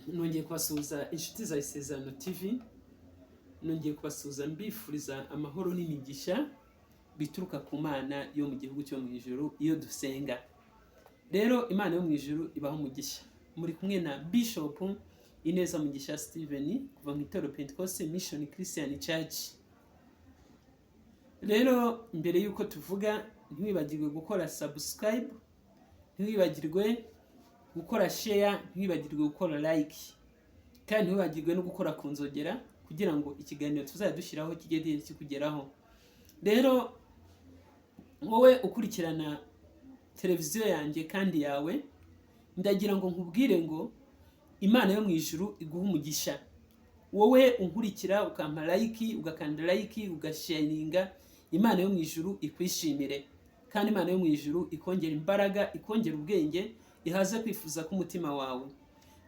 Nongeye kubasuhuza inshuti za Isezerano TV, nongeye kubasuhuza mbifuriza amahoro n'imigisha bituruka ku Mana yo mu gihugu cyo mu ijuru iyo dusenga. Rero Imana yo mu ijuru ibaho umugisha. Muri kumwe na Bishop Ineza Mugisha Steven kuva mu itorero Pentecost Mission Christian Church. Rero mbere y'uko tuvuga, ntiwibagirwe gukora subscribe, ntiwibagirwe gukora share, ntiwibagirwe gukora like, kandi ntiwibagirwe no gukora ku nzogera kugira ngo ikiganiro tuzajya dushyiraho kijye kikugeraho. Rero wowe ukurikirana televiziyo yanjye kandi yawe, ndagira ngo nkubwire ngo Imana yo mu ijuru iguhe umugisha. Wowe unkurikira ukampa like, ugakanda like, ugasharinga, Imana yo mu ijuru ikwishimire, kandi Imana yo mu ijuru ikongera imbaraga, ikongera ubwenge, ihaze kwifuza k'umutima wawe.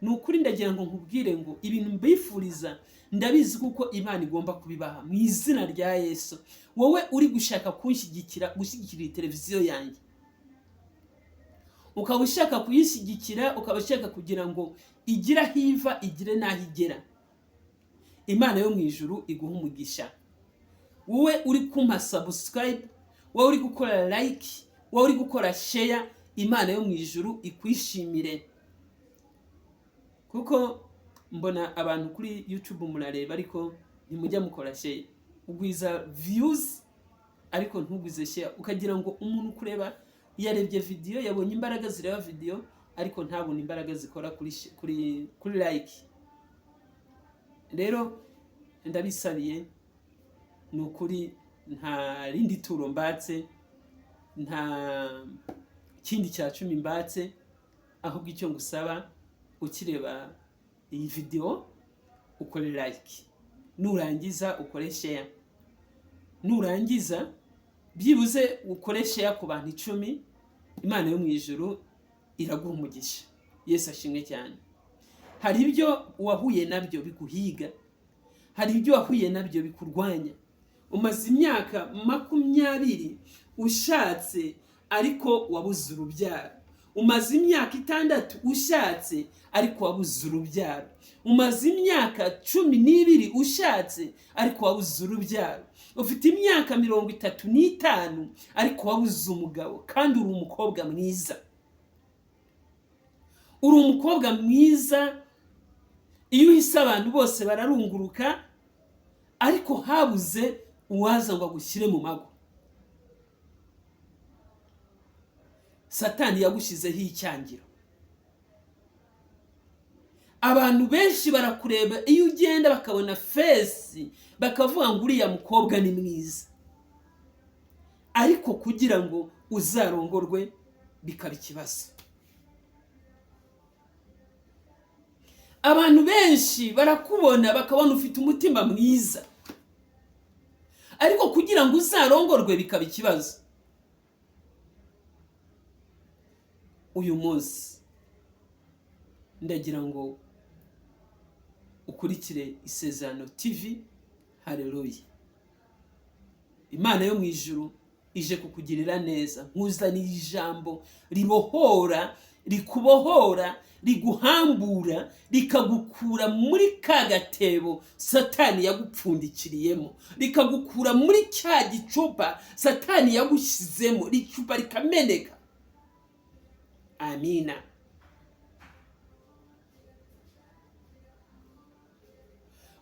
Ni ukuri ndagira ngo nkubwire ngo ibintu mbifuriza ndabizi kuko Imana igomba kubibaha mu izina rya Yesu. Wowe uri gushaka kunshyigikira, gushyigikira iyi televiziyo yanjye, ukaba ushaka kuyishyigikira, ukaba ushaka kugira ngo igire aho iva igire n'aho igera, Imana yo mu ijuru iguhe umugisha. Wowe uri kumpa subscribe, wowe uri gukora like, wowe uri gukora share, Imana yo mu ijuru ikwishimire. Kuko mbona abantu kuri YouTube murareba ariko ntimujya mukora share, ugwiza views ariko ntugwize share, ukagira ngo umuntu kureba yarebye video, yabonye imbaraga zireba video ariko ntabone imbaraga zikora kuri like. Rero ndabisabiye, ni ukuri nta rindi turo mbatse, nta kindi cya cumi mbatse, ahubwo icyo ngusaba ukireba iyi video ukore like, nurangiza ukore share, nurangiza byibuze ukore share ku bantu 10. Imana yo mu ijuru iraguha umugisha. Yesu ashimwe cyane. Hari ibyo wahuye nabyo biguhiga, hari ibyo wahuye nabyo bikurwanya. Umaze imyaka 20 ushatse ariko wabuze urubyaro. Umaze imyaka 6 ushatse ariko wabuze urubyaro. Umaze imyaka 12 ushatse ariko wabuze urubyaro. Ufite imyaka 35 ariko wabuze umugabo, kandi uri umukobwa mwiza. Uri umukobwa mwiza, iyo uhise abantu bose bararunguruka, ariko habuze uwaza ngo agushyire mu mago. Satani yagushyizeho icyangiro. Abantu benshi barakureba iyo ugenda bakabona fesi bakavuga ngo uriya mukobwa ni mwiza, ariko kugira ngo uzarongorwe bikaba ikibazo. Abantu benshi barakubona bakabona ufite umutima mwiza, ariko kugira ngo uzarongorwe bikaba ikibazo. Uyu munsi ndagira ngo ukurikire Isezerano TV. Haleluya. Imana yo mu ijuru ije kukugirira neza, nkuzaniye ijambo ribohora, rikubohora, riguhambura, rikagukura muri ka gatebo Satani yagupfundikiriyemo, rikagukura muri cya gicupa Satani yagushyizemo, ricupa rikameneka. Amina.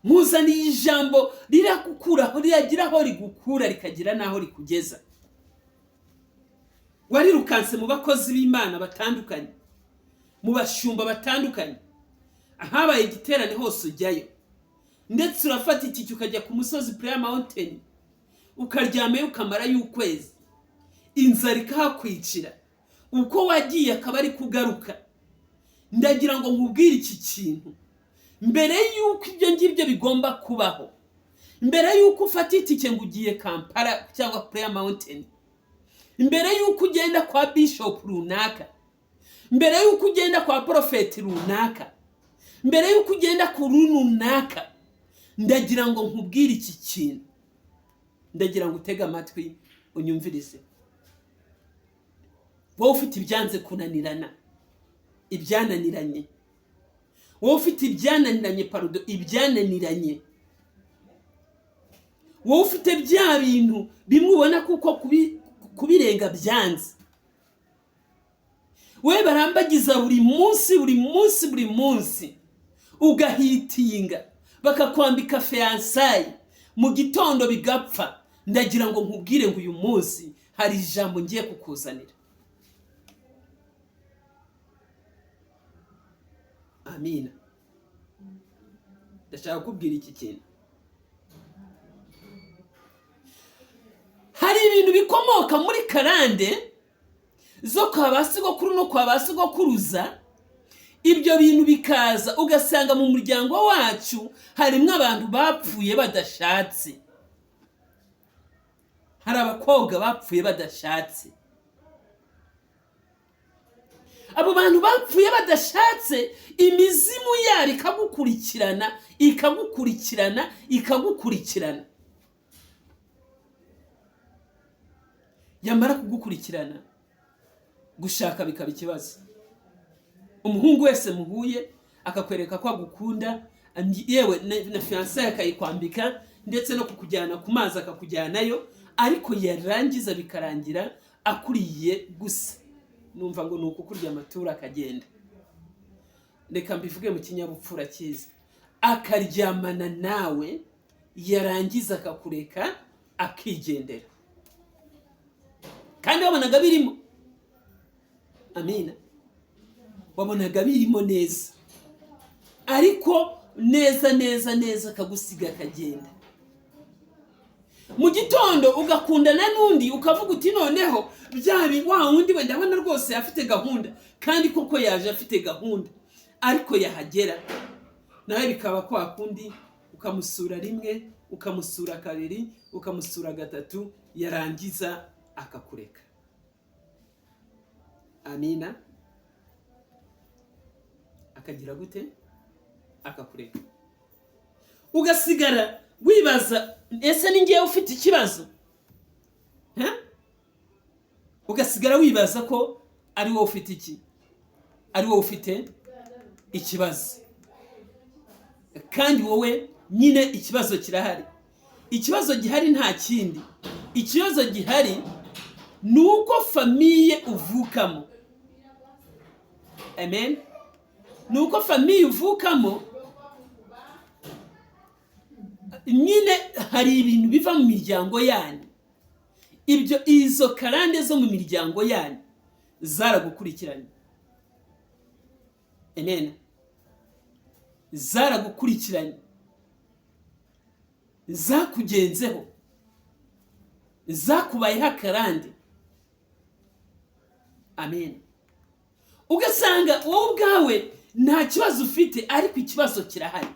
Nkuzaniye ijambo rirakukuraho, riragira aho rigukura, rikagira n'aho rikugeza. Warirukanse mu bakozi b'Imana batandukanye, mu bashumba batandukanye, ahabaye igiterane hose ujyayo, ndetse urafata itike ukajya ku musozi Prayer Mountain, ukaryamayo ukamarayo ukwezi, inzara ikahakwicira, uko wagiye akaba ari kugaruka. Ndagira ngo nkubwire iki kintu, mbere y'uko ibyo ngibyo bigomba kubaho, mbere y'uko ufata itike ngo ugiye Kampala cyangwa Prayer Mountain, mbere y'uko ugenda kwa Bishop runaka, mbere y'uko ugenda kwa Prophet runaka, mbere y'uko ugenda ku runaka, ndagira ngo nkubwire iki kintu. Ndagira ngo utege amatwi unyumvirize. Wowe ufite ibyanze kunanirana, ibyananiranye, Wowe ufite ibyananiranye, pardon, ibyananiranye, wowe ufite bya bintu bimwe ubona kuko kubirenga byanze, wowe barambagiza buri munsi, buri munsi, buri munsi, ugahitinga, bakakwambika fiançailles, mu gitondo bigapfa, ndagira ngo nkubwire ngo uyu munsi hari ijambo ngiye kukuzanira. Amina. Ndashaka kukubwira iki kintu. Hari ibintu bikomoka muri karande zo kwa ba sogokuru no kwa ba sogokuruza. Ibyo bintu bikaza, ugasanga mu muryango wacu harimo abantu bapfuye badashatse, hari abakobwa bapfuye badashatse. Abo bantu bapfuye badashatse, imizimu yabo ikagukurikirana, ikagukurikirana, ikagukurikirana. Yamara kugukurikirana, gushaka bikaba ikibazo. Umuhungu wese muhuye akakwereka ko agukunda, yewe na fiançailles akayikwambika, ndetse no kukujyana ku mazi akakujyanayo, ariko yarangiza bikarangira akuriye gusa. Numva ngo ni ukukurya amaturo akagenda. Reka mbivuge mu kinyabupfura cyiza: akaryamana nawe, yarangiza akakureka akigendera, kandi wabonaga birimo. Amina. Wabonaga birimo neza, ariko neza neza neza akagusiga akagenda. Mu gitondo ugakundana n'undi, ukavuga uti: "Noneho bya wa wundi we ndabona rwose afite gahunda." Kandi koko yaje afite gahunda, ariko yahagera nawe bikaba kwa kundi, ukamusura rimwe, ukamusura kabiri, ukamusura gatatu, yarangiza akakureka. Amina. Akagira gute? Akakureka, ugasigara wibaza: "Ese ni ngewe ufite ikibazo?" Ha? Ugasigara wibaza ko ari wowe ufite iki, ari wowe ufite ikibazo, kandi wowe nyine ikibazo kirahari. Ikibazo gihari nta kindi, ikibazo gihari ni uko famille uvukamo, amen, ni uko famille uvukamo nyine hari ibintu biva mu miryango yanyu. Ibyo, izo karande zo mu miryango yanyu zaragukurikiranye. Amen. Zaragukurikiranye, zakugenzeho, zakubayeho akarande. Amen. Ugasanga wowe ubwawe nta kibazo ufite, ariko ikibazo kirahari.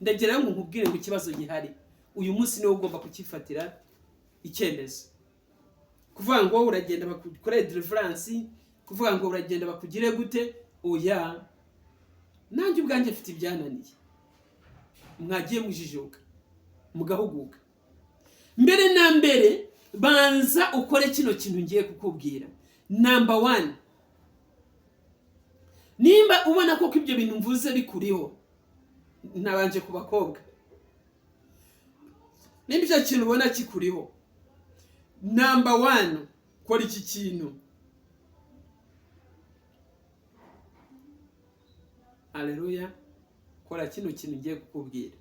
Ndagira ngo nkubwire ngo ikibazo gihari uyu munsi niwe ugomba kukifatira icyemezo. Kuvuga ngo uragenda bakukorere deliverance, kuvuga ngo uragenda bakugire gute, oya. Nanjye ubwanjye mfite ibyananiye. Mwagiye mujijuka, mugahuguka. Mbere na mbere, banza ukore kino kintu ngiye kukubwira. Number one, nimba ubona koko ibyo bintu mvuze bikuriho, nabanje ku bakobwa, nimba icyo kintu ubona kikuriho, number one, kora iki kintu. Aleluya. Kora kino kintu ngiye kukubwira.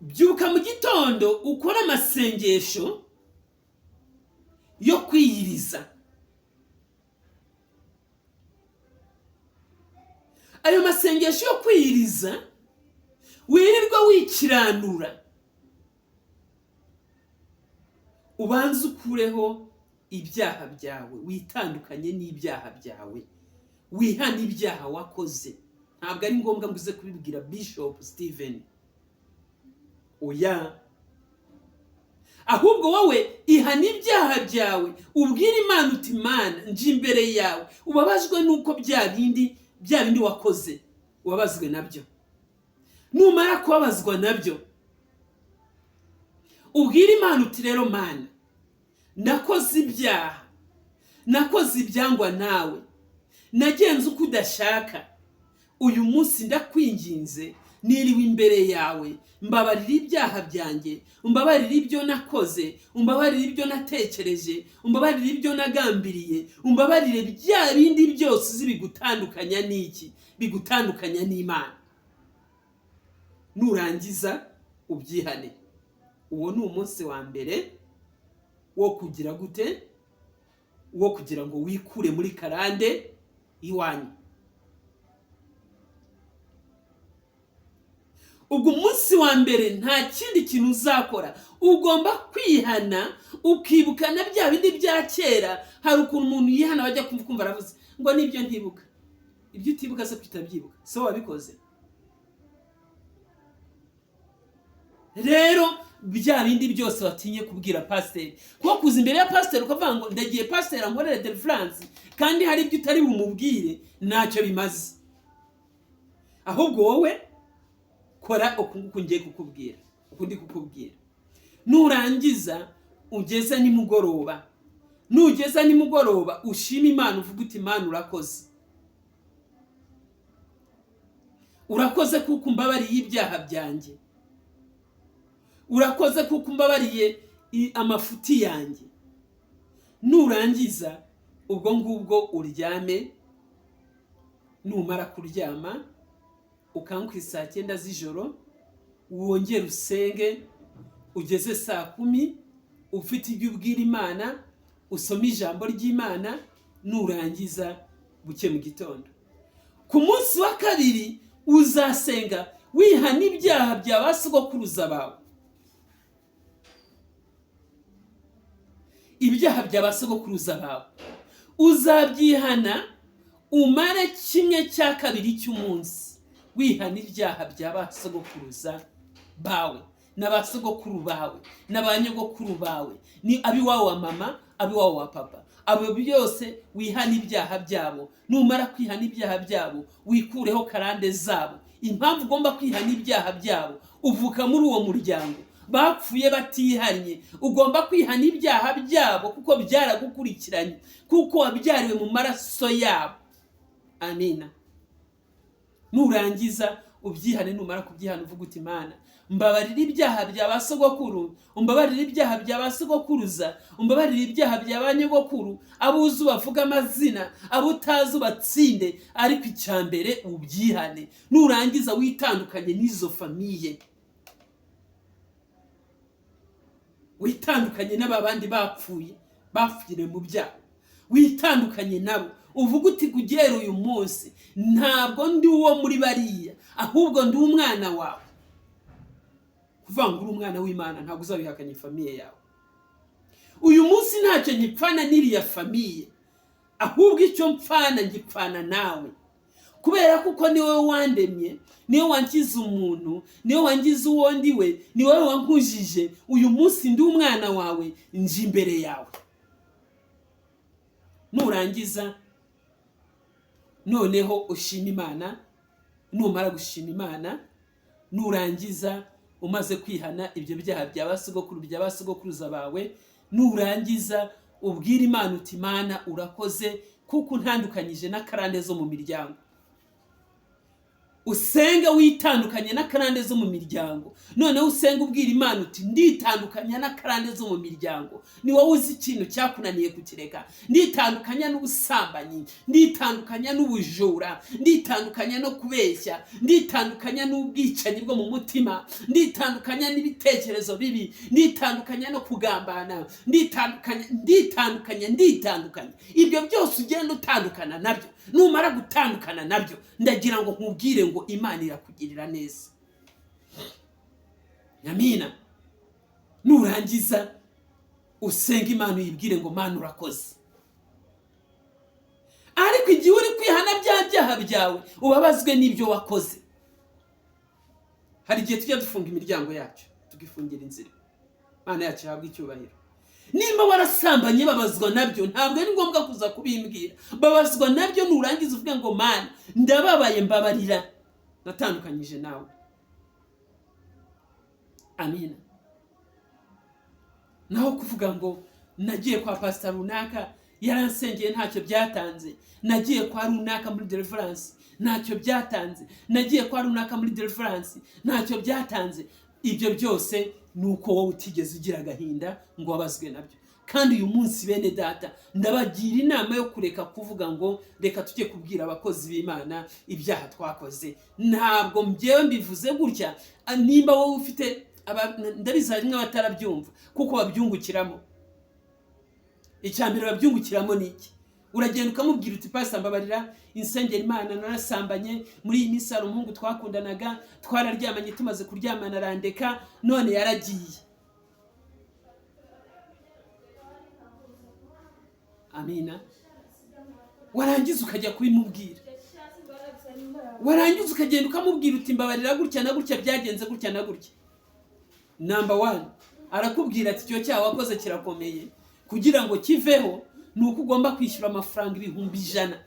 Byuka mu gitondo, ukore amasengesho yo kwiyiriza. Ayo masengesho yo kwiyiriza, wirirwa wikiranura, ubanze ukureho ibyaha byawe, witandukanye n'ibyaha byawe, wihane ibyaha wakoze. Ntabwo ari ngombwa ngo uze kubibwira Bishop Steven, oya. Ahubwo wowe ihana ibyaha byawe, ubwire Imana uti: "Imana, nje imbere yawe." Ubabazwe n'uko bya bindi wakoze, ubabazwe nabyo. Numara kubabazwa nabyo, ubwire Imana uti: "Rero Mana, nakoze ibyaha, nakoze ibyangwa nawe, nagenze uko udashaka." Uyu munsi ndakwinginze, niriwe imbere yawe, mbabarira ibyaha byanjye, umbabarire ibyo nakoze, umbabarire ibyo natekereje, umbabarire ibyo nagambiriye, umbabarire bya bindi byose uzi bigutandukanya n'iki, bigutandukanya n'Imana. Nurangiza ubyihane. Uwo ni umunsi wa mbere wo kugira gute? Wo kugira ngo wikure muri karande iwanyu. Ubwo umunsi wa mbere nta kindi kintu uzakora, ugomba kwihana, ukibuka na bya bindi bya kera. Hari ukuntu umuntu yihana bajya kumva aravuze ngo nibyo ntibuka. Ibyo utibuka se kutabyibuka, so wabikoze. Rero bya bindi byose watinye kubwira pasiteri, kuko kuza imbere ya pasiteri ukavuga ngo ndagiye pasiteri ankorere deliverance, kandi hari ibyo utari bumubwire, ntacyo bimaze. Ahubwo wowe kora uku nguku ngiye kukubwira, uku ndi kukubwira. Nurangiza ugeze nimugoroba, nugeza nimugoroba ushime Imana, uvuge uti Imana urakoze, urakoze kuko umbabariye ibyaha byanjye, urakoze kuko umbabariye amafuti yanjye. Nurangiza ubwo ngubwo uryame. Numara kuryama ukanguka saa 9 z'ijoro, wongere usenge ugeze saa 10, ufite ibyo ubwira Imana, usome ijambo ry'Imana. Nurangiza buke mu gitondo. Ku munsi wa kabiri uzasenga wihana ibyaha bya ba sogokuruza bawe, ibyaha bya ba sogokuruza bawe uzabyihana, umare 1/2 cy'umunsi wihana ibyaha bya ba sogokuruza bawe na ba sogokuru bawe na ba nyogokuru bawe, ni abiwawe wa mama, abiwawe wa papa, abo byose wihana ibyaha byabo. Numara kwihana ibyaha byabo wikureho karande zabo. Impamvu ugomba kwihana ibyaha byabo, uvuka muri uwo muryango bapfuye batihanye, ugomba kwihana ibyaha byabo kuko byaragukurikiranye, kuko wabyariwe mu maraso yabo. Amina. Nurangiza ubyihane. Numara kubyihana uvuga uti Imana mbabarira ibyaha bya ba sogokuru, umbabarira ibyaha bya ba sogokuruza, umbabarira ibyaha bya ba nyogokuru, abo uzi ubavuga amazina, abo utazi ubatsinde, ariko icya mbere ubyihane. Nurangiza witandukanye n'izo famiye, witandukanye n'aba bandi bapfuye bapfiriye mu byaha, witandukanye nabo, uvuga uti kugera uyu munsi ntabwo ndi uwo muri bariya, ahubwo ndi umwana wawe. Kuvuga ngo uri umwana w'Imana ntabwo uzabihakanye famiye yawe. Uyu munsi ntacyo ngipfana n'iriya famiye, ahubwo icyo mpfana ngipfana nawe, kubera kuko ni wowe wandemye, ni wowe wangize umuntu, ni wowe wangize uwo ndi we, ni wowe wankujije. Uyu munsi ndi umwana wawe, nje imbere yawe. Nurangiza noneho ushima Imana. Numara gushima Imana, nurangiza umaze kwihana ibyo byaha bya ba sogokuru bya ba sogokuruza bawe, nurangiza ubwira Imana uti Imana urakoze kuko untandukanyije n'akarande zo mu miryango. Usenge witandukanye n'akarande zo mu miryango. Noneho usenge ubwira Imana uti nditandukanya n'akarande zo mu miryango. Ni wowe uzi ikintu cyakunaniye kukireka. Nditandukanya n'ubusambanyi, nditandukanya n'ubujura, nditandukanya no kubeshya, nditandukanya n'ubwicanyi bwo mu mutima, nditandukanya n'ibitekerezo bibi, nditandukanya no kugambana, nditandukanya, nditandukanya, nditandukanya. Ibyo byose ugenda utandukana nabyo. Numara gutandukana nabyo, ndagira ngo nkubwire ngo Imana irakugirira neza. Amina. Nurangiza usenga Imana uyibwire ngo Mana urakoze. Ariko igihe uri kwihana bya byaha byawe, ubabazwe n'ibyo wakoze. Hari igihe tujya dufunga imiryango yacu, tukifungira inzira. Imana yacu ihabwe icyubahiro. Nimba warasambanye babazwa nabyo, ntabwo ari ngombwa kuza kubimbwira. Babazwa nabyo, nurangiza uvuge ngo Mana ndababaye, mbabarira, natandukanyije nawe. Amina. Naho kuvuga ngo nagiye kwa pastor runaka yaransengeye ntacyo byatanze, nagiye kwa runaka muri deliverance ntacyo byatanze, nagiye kwa runaka muri deliverance, ntacyo byatanze. Ibyo byose ni uko wowe utigeze ugira agahinda ngo wabazwe nabyo. Kandi uyu munsi, bene data, ndabagira inama yo kureka kuvuga ngo reka tujye kubwira abakozi b'Imana ibyaha twakoze. Ntabwo mbyewe mbivuze gutya. Nimba wowe ufite, ndabizi harimo abatarabyumva kuko babyungukiramo. Icya mbere babyungukiramo ni iki? Uragenda ukamubwira uti: "Pasita, mbabarira, insengero Imana, narasambanye. Muri iyi minsi hari umuhungu twakundanaga, twararyamanye, tumaze kuryamana arandeka, none yaragiye." Amina. Warangiza ukajya kubimubwira, warangiza ukagenda ukamubwira uti: "Mbabarira, gutya na gutya, byagenze gutya na gutya." Number one, arakubwira ati: "Icyo cyaha wakoze kirakomeye, kugira ngo kiveho ni uko ugomba kwishyura amafaranga 100,000."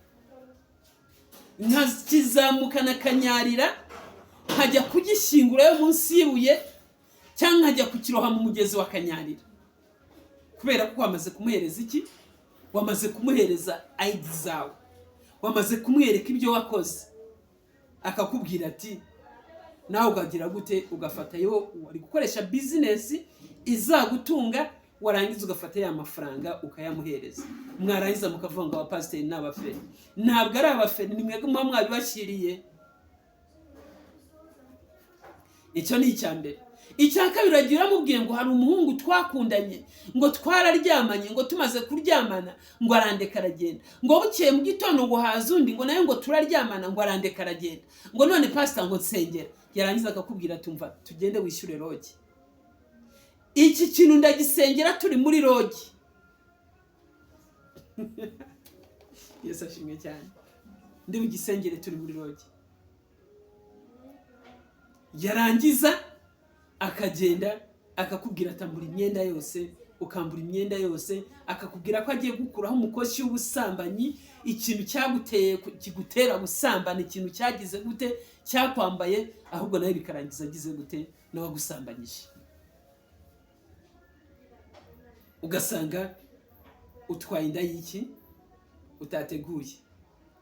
Nkakizamukana akanyarira, nkajya kugishyingurayo munsi y'ibuye, cyangwa nkajya kukiroha mu mugezi wa Kanyarira. Kubera ko wamaze kumuhereza iki? Wamaze kumuhereza ID zawe, wamaze kumwereka ibyo wakoze. Akakubwira ati, nawe ukagira gute? Ugafata yo wari gukoresha business izagutunga, warangiza ugafata ya mafaranga ukayamuhereza. Mwarangiza mukavuga ngo abapasiteri ni abaferi. Ntabwo ari abaferi, ni mwebwe muba mwabibashyiriye. Icyo ni icya mbere. Icya kabiri, uragiye uramubwiye ngo hari umuhungu twakundanye, ngo twararyamanye, ngo tumaze kuryamana ngo arandeka aragenda, ngo bukeye mu gitondo ngo haza undi, ngo nawe ngo turaryamana, ngo arandeka aragenda, ngo none pasita, ngo nsengera. Yarangiza akakubwira ati: "Umva, tugende wishyure lodge." Iki kintu ndagisengera turi muri lodge. Yesu ashimwe cyane. Ndi bugisengere turi muri lodge. Yarangiza akagenda akakubwira, atambura imyenda yose, ukambura imyenda yose, akakubwira ko agiye gukuraho umukoshi w'ubusambanyi, ikintu cyaguteye, kigutera gusambana, ikintu cyagize gute, cyakwambaye. Ahubwo nawe bikarangiza agize gute? Nawe agusambanyije. Ugasanga utwaye inda y'iki utateguye.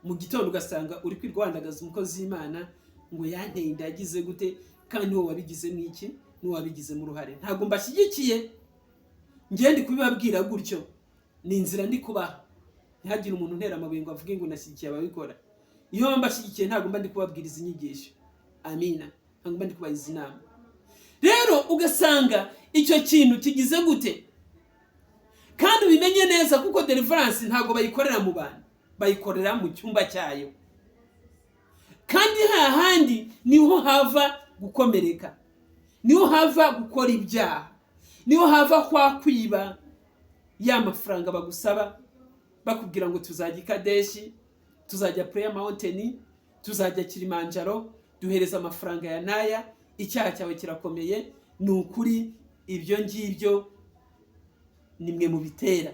Mu gitondo ugasanga uri kwirwandagaza umukozi w'Imana ngo yanteye inda, yagize gute, kandi wowe wabigizemo iki? N'uwabigizemo uruhare. Ntabwo mbashyigikiye, njye ndi kubibabwira gutyo, ni inzira ndi kubaha. Ntihagire umuntu untera amabuye ngo avuge ngo nashyigikiye ababikora. Iyo mbashyigikiye, ntabwo mba ndi kubabwira izi nyigisho. Amina. Ntabwo mba ndi kubaha izi nama. Rero ugasanga icyo kintu kigize gute? Kandi ubimenye neza, kuko deliverance ntabwo bayikorera mu bantu, bayikorera mu cyumba cyayo. Kandi hahandi niho hava gukomereka, niho hava gukora ibyaha, niho hava kwa kwiba ya mafaranga bagusaba, bakubwira ngo tuzajya i Kadeshi, tuzajya Prayer Mountain, tuzajya Kilimanjaro, duhereza amafaranga ya naya, icyaha cyawe kirakomeye. Ni ukuri, ibyo ngibyo ni mwe mubitera.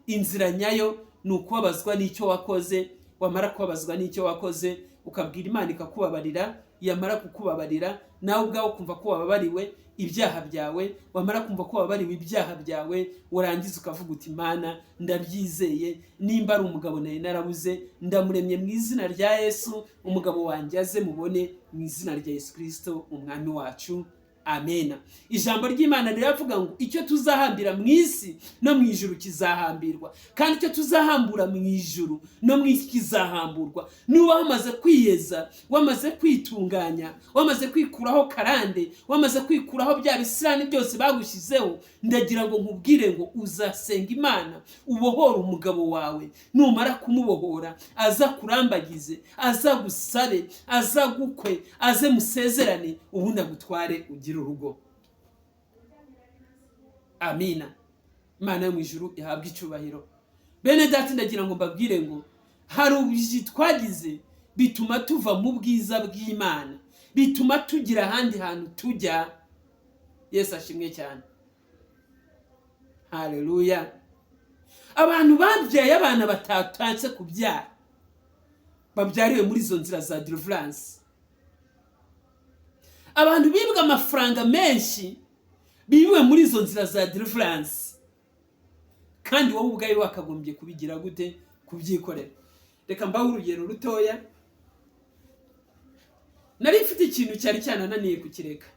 Inzira nyayo ni ukubabazwa n'icyo wakoze. Wamara kubabazwa n'icyo wakoze, ukabwira Imana ikakubabarira. Yamara kukubabarira, nawe ubwawe ukumva ko wababariwe ibyaha byawe. Wamara kumva ko wababariwe ibyaha byawe, warangiza ukavuga uti: "Imana, ndabyizeye, nimba ari umugabo nari narabuze, ndamuremye mu izina rya Yesu, umugabo wanjye aze mubone mu izina rya Yesu Kirisito umwami wacu." Amena. Ijambo ry'Imana riravuga ngo icyo tuzahambira mu isi no mu ijuru kizahambirwa, kandi icyo tuzahambura mu ijuru no mu isi kizahamburwa. Nuba wamaze kwiyeza, wamaze kwitunganya, wamaze kwikuraho karande, wamaze kwikuraho bya bisirani byose bagushyizeho, ndagira ngo nkubwire ngo uzasenga Imana ubohore umugabo wawe. Numara kumubohora, aza kurambagize, aza gusabe, aza gukwe, aze musezerane, ubundi agutware ugire urugo. Amina. Imana yo mu ijuru ihabwe icyubahiro. Bene data, ndagira ngo mbabwire ngo hari ubujiji twagize, bituma tuva mu bwiza bw'Imana, bituma tugira ahandi hantu tujya. Yesu ashimwe cyane. Haleluya. Abantu babyaye abana batatatse kubyara, babyariwe muri izo nzira za deliverance. Abantu bibwa amafaranga menshi, bibiwe muri izo nzira za deliverance, kandi wowe ubwawe wakagombye kubigira gute? Kubyikorera. Reka mbahe urugero rutoya. kintu cyari cyanananiye kukireka.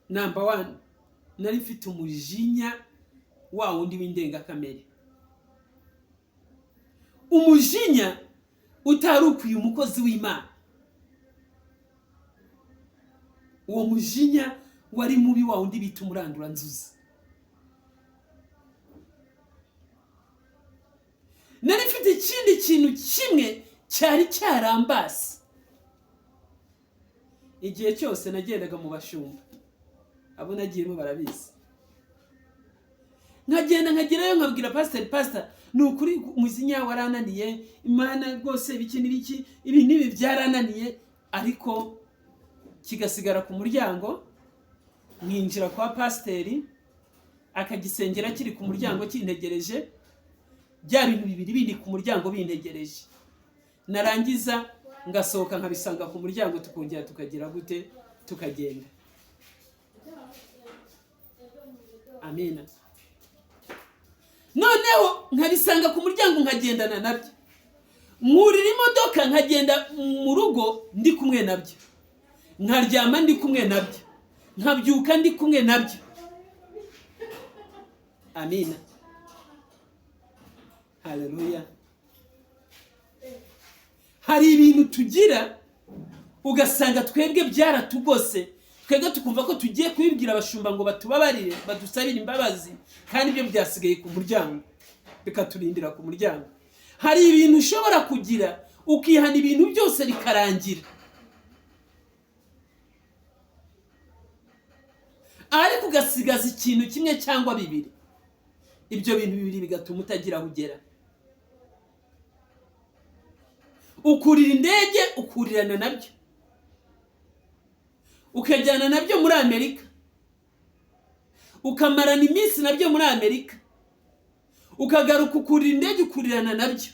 Number one, nari mfite umujinya wa wundi w'indengakamere, umujinya utari ukwiye umukozi w'Imana. Uwo mujinya wari mubi, wa wundi bita umuranduranzuzi. Nari mfite ikindi kintu kimwe cyari cyarambase. Igihe cyose nagendaga mu bashumba, abo nagiyemo barabizi, nkagenda nkagerayo nkabwira pasiteri: "Pasita, ni ukuri umujinya warananiye, Imana rwose ibiki n'ibiki, ibi n'ibi byarananiye." Ariko kigasigara ku muryango. Nkinjira kwa pasiteri, akagisengera kiri ku muryango kintegereje, bya bintu bibiri bindi ku muryango bintegereje. Narangiza ngasohoka nkabisanga ku muryango, tukongera tukagira gute? Tukagenda. Amina. Noneho nkabisanga ku muryango, nkagendana nabyo, nkurira imodoka nkagenda mu rugo ndi kumwe nabyo, nkaryama ndi kumwe nabyo, nkabyuka ndi kumwe nabyo. Amina, haleluya. Hari ibintu tugira ugasanga twebwe byaratugose, twebwe tukumva ko tugiye kubibwira abashumba ngo batubabarire, badusabire imbabazi, kandi ibyo byasigaye ku muryango, bikaturindira ku muryango. Hari ibintu ushobora kugira ukihana, ibintu byose bikarangira, ariko ugasigaza ikintu kimwe cyangwa bibiri. Ibyo bintu bibiri bigatuma utagira aho ugera. Ukurira indege, ukurirana nabyo, ukajyana nabyo muri Amerika, ukamarana iminsi nabyo muri Amerika, ukagaruka ukurira indege, ukurirana nabyo,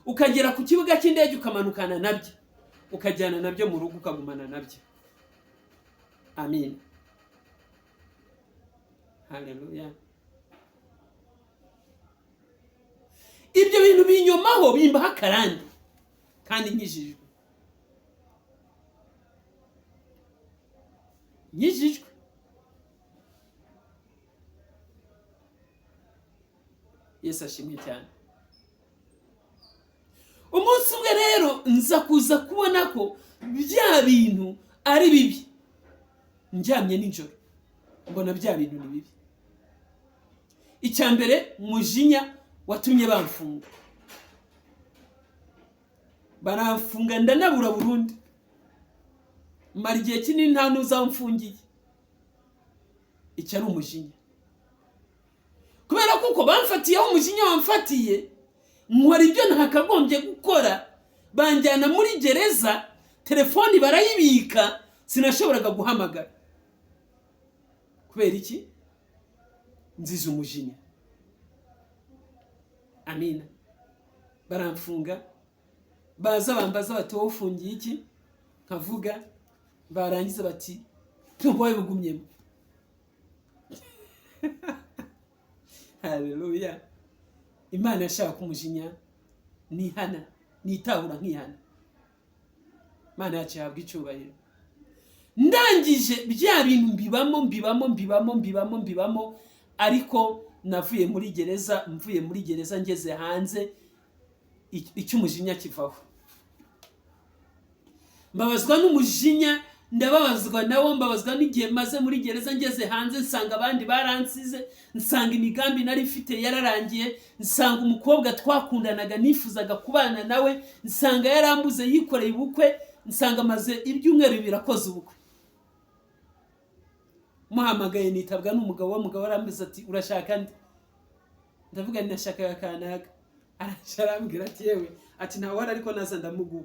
ukagera ku kibuga cy'indege ukamanukana nabyo, ukajyana nabyo mu rugo, ukagumana nabyo. Amin, haleluya. Ibyo bintu binyomaho, bimbaho akarande, kandi nkijijwe, nkijijwe. Yesu ashimwe cyane. Umunsi umwe rero nza kuza kubona ko bya bintu ari bibi. Ndyamye nijoro mbona bya bintu ni bibi. Icya mbere, umujinya watumye bamfunga, baramfunga ndanabura burundu, mara igihe kinini nta n'uzamfungiye. Icyo ari umujinya, kubera kuko bamfatiyeho umujinya wamfatiye, nkora ibyo ntakagombye gukora, banjyana muri gereza, telefoni barayibika, sinashoboraga guhamagara. Kubera iki? Nziza umujinya. Amina. Baramfunga, baza bambaza bati: "Wowe ufungiye iki?" Nkavuga, barangiza bati: "Wowe bugumyemo." Haleluya. Imana yashaka umujinya nihana, nitahura nkihana. Imana yacu yahabwa icyubahiro. Ndangije bya bintu mbibamo, mbibamo, mbibamo, mbibamo, mbibamo. Ariko navuye muri gereza, mvuye muri gereza ngeze hanze, icy'umujinya kivaho. Mbabazwa n'umujinya, ndababazwa nawo, mbabazwa n'igihe maze muri gereza. Ngeze hanze nsanga abandi baransize, nsanga imigambi nari mfite yararangiye, nsanga umukobwa twakundanaga nifuzaga kubana nawe, nsanga yarambuze yikoreye ubukwe, nsanga amaze ibyumweru 2 akoze ubukwe. Muhamagaye nitabwa n'umugabo, w'umugabo arambuze ati: "Urashaka nde?" Ndavuga nti: "Nashakaga kanaka." Araje arambwira ati: "Yewe," ati, "ntawe uhari, ariko naza ndamuguha."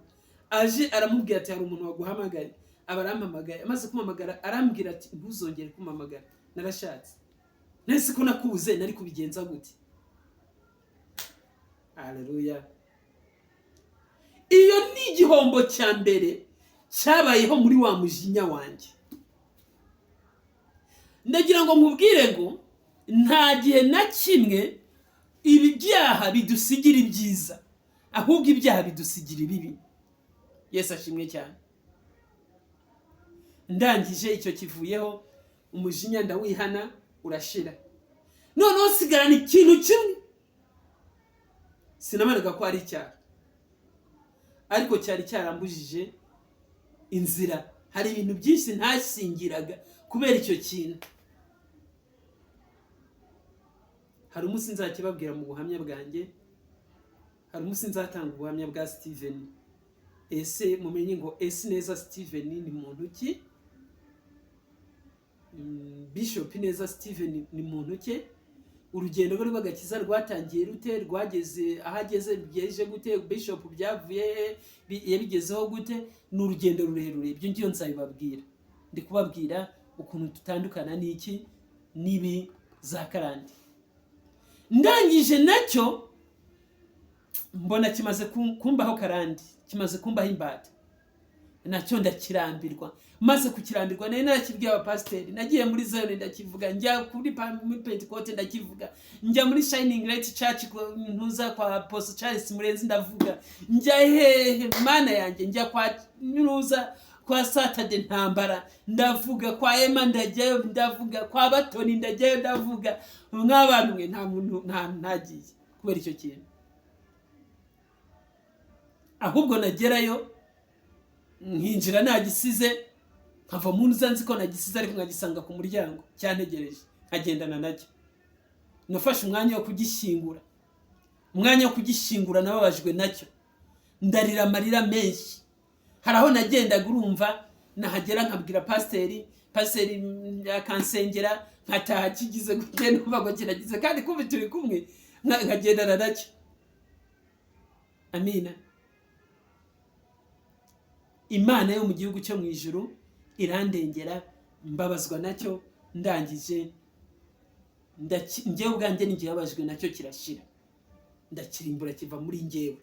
Aje aramubwira ati: "Hari umuntu waguhamagaye." Aba arampamagaye. Amaze kumpamagara arambwira ati: "Ntuzongere kumpamagara, narashatse." Nese ko nakubuze nari kubigenza gute? Haleluya. Iyo ni igihombo cya mbere cyabayeho muri wa mujinya wanjye. Ndagira ngo nkubwire ngo nta gihe na kimwe ibi byaha bidusigira ibyiza, ahubwo ibyaha bidusigira ibibi. Yesu ashimwe cyane. Ndangije icyo kivuyeho, umujinya ndawihana urashira. Noneho sigarana ikintu kimwe sinabanaga ko ari icyaha, ariko cyari cyarambujije inzira. Hari ibintu byinshi ntasingiraga kubera icyo kintu. Hari umunsi nzakibabwira mu buhamya bwanjye, hari umunsi nzatanga ubuhamya bwa Steven. Ese mumenye ngo ese neza Steven ni muntu ki? Bishop Neza Steven ni muntu ki? Urugendo rwe rw'agakiza rwatangiye rute? Rwageze aho ageze byeje gute? Bishop byavuye he? Yabigezeho gute? Ni urugendo rurerure, ibyo ngiyo nzabibabwira. Ndi kubabwira ukuntu tutandukana n'iki n'ibi za karande. Ndangije nacyo mbona kimaze kumbaho karande, kimaze kumbaho imbata, nacyo ndakirambirwa. Maze kukirambirwa, nari narakibwiye abapasiteri, nagiye muri Zion ndakivuga, njya kuri muri Pentecote ndakivuga, njya muri Shining Light Church ntuza kwa Apostle Charles Murenzi ndavuga, njya hehe Mana yanjye, njya kwa ntuza kwa Saturday Ntambara ndavuga, kwa Emma ndajyayo ndavuga, kwa Batoni ndajyayo ndavuga. Mw'abantu mwe, nta muntu ntagiye kubera icyo kintu. Ahubwo nagerayo nkinjira nagisize, nkava mu nzu nzi ko nagisize, ariko nkagisanga ku muryango cyantegereje, nkagendana nacyo. Nafashe umwanya wo kugishyingura, umwanya wo kugishyingura nababajwe nacyo, ndarira amarira menshi. Hari aho nagendaga urumva nahagera nkabwira pasiteri, pasiteri akansengera, nkataha kigize gute, numva ngo kiragize, kandi kumbi turi kumwe, nkagendana nacyo. Amina. Imana yo mu gihugu cyo mu ijuru irandengera, mbabazwa nacyo. Ndangije njyewe ubwanjye ninjye babajwe nacyo kirashira, ndakirimbura kiva muri njyewe.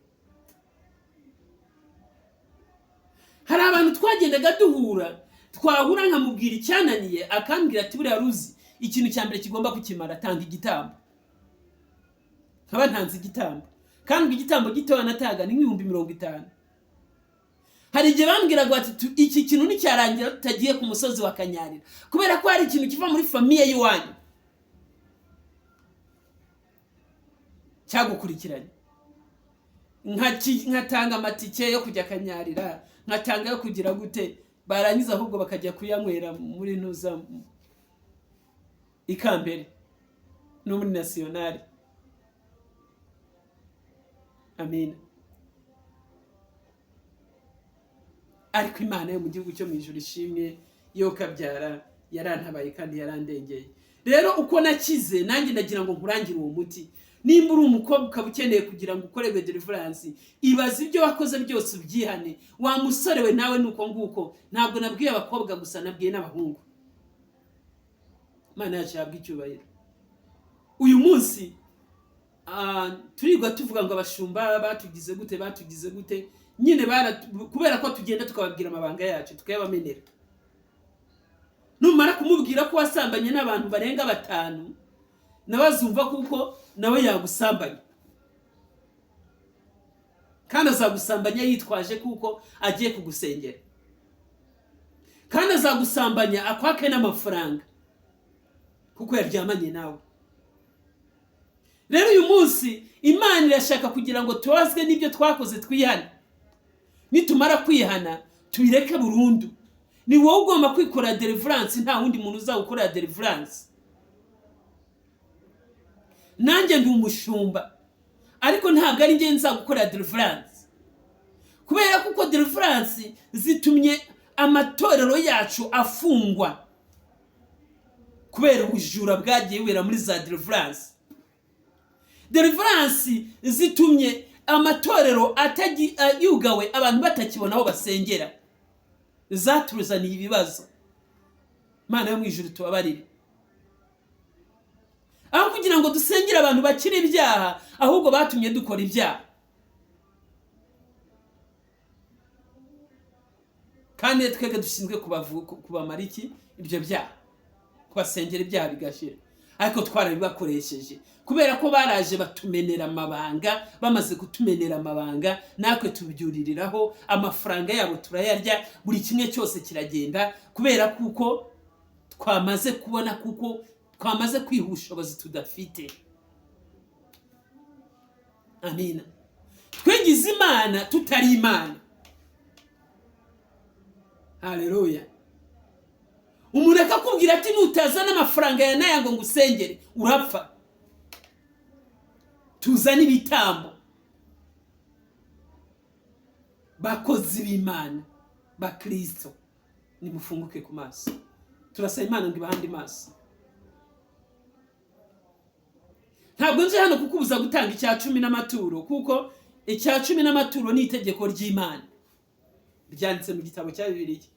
Hari abantu twagendaga duhura, twahura nkamubwira icyananiye, akambwira ati buriya ruzi ikintu cya mbere kigomba kukimara, tanga igitambo. Nkaba ntanze igitambo, kandi igitambo gitoya nataga ni nk'ibihumbi 50. Hari igihe bambwiraga bati iki kintu nticyarangira tutagiye ku musozi wa Kanyarira, kubera ko hari ikintu kiva muri famiye y'iwanyu cyagukurikiranye. Nkatanga amatike yo kujya Kanyarira, nkatanga yo kugira gute, barangiza ahubwo bakajya kuyanywera muri ntuza ikambere no muri nasiyonari. Amina. Ariko Imana yo mu gihugu cyo mu ijuru ishimwe, yo kabyara yarantabaye kandi yarandengeye. Rero uko nakize nanjye ndagira ngo nkurangire uwo muti. Nimba uri umukobwa ukaba ukeneye kugira ngo ukorerwe deliverance, ibaze ibyo wakoze byose ubyihane. Wa musore we nawe nuko nguko. Ntabwo nabwiye abakobwa gusa, nabwiye n'abahungu. Imana yacu yabwa icyubahiro. Uyu munsi turirwa tuvuga ngo abashumba batugize gute, batugize gute nyine, kubera ko tugenda tukababwira amabanga yacu tukayabamenera. Numara kumubwira ko wasambanye n'abantu barenga 5, nawe azumva kuko nawe yagusambanya, kandi azagusambanya yitwaje kuko agiye kugusengera, kandi azagusambanya akwake n'amafaranga kuko yaryamanye nawe. Rero uyu munsi Imana irashaka kugira ngo tubazwe n'ibyo twakoze twihane. Nitumara kwihana tubireke burundu. Ni wowe ugomba kwikora deliverance, nta wundi muntu uzawukorera deliverance. Nanjye ndi umushumba, ariko ntabwo ari njye nzagukorera deliverance, kubera kuko deliverance zitumye amatorero yacu afungwa kubera ubujura bwagiye bubera muri za deliverance. Deliverance zitumye amatorero yugawe, abantu batakibona aho basengera, zatuzaniye ibibazo. Imana yo mu ijuru tubabarire. Aho kugira ngo dusengere abantu bakiri ibyaha, ahubwo batumye dukora ibyaha. Kandi twebwe dushinzwe kubamara iki ibyo byaha, kubasengera ibyaha bigashira. Ariko twarabibakoresheje kubera ko baraje batumenera amabanga. Bamaze kutumenera amabanga, natwe tubyuririraho, amafaranga yabo turayarya, buri kimwe cyose kiragenda, kubera kuko twamaze kubona, kuko twamaze kwiha ubushobozi tudafite. Amina. Twigize Imana tutari Imana. Haleluya. Umuntu akakubwira ati: "Nutazana amafaranga ya naya ngo ngusengere, urapfa." Tuzane ibitambo. Bakozi b'Imana, Bakristo, nimufunguke ku maso. Turasaba Imana ngo ibahande maso. Ntabwo nje hano kukubuza gutanga icya cumi n'amaturo, kuko icya cumi n'amaturo ni itegeko ry'Imana ryanditse mu gitabo cya Bibiliya.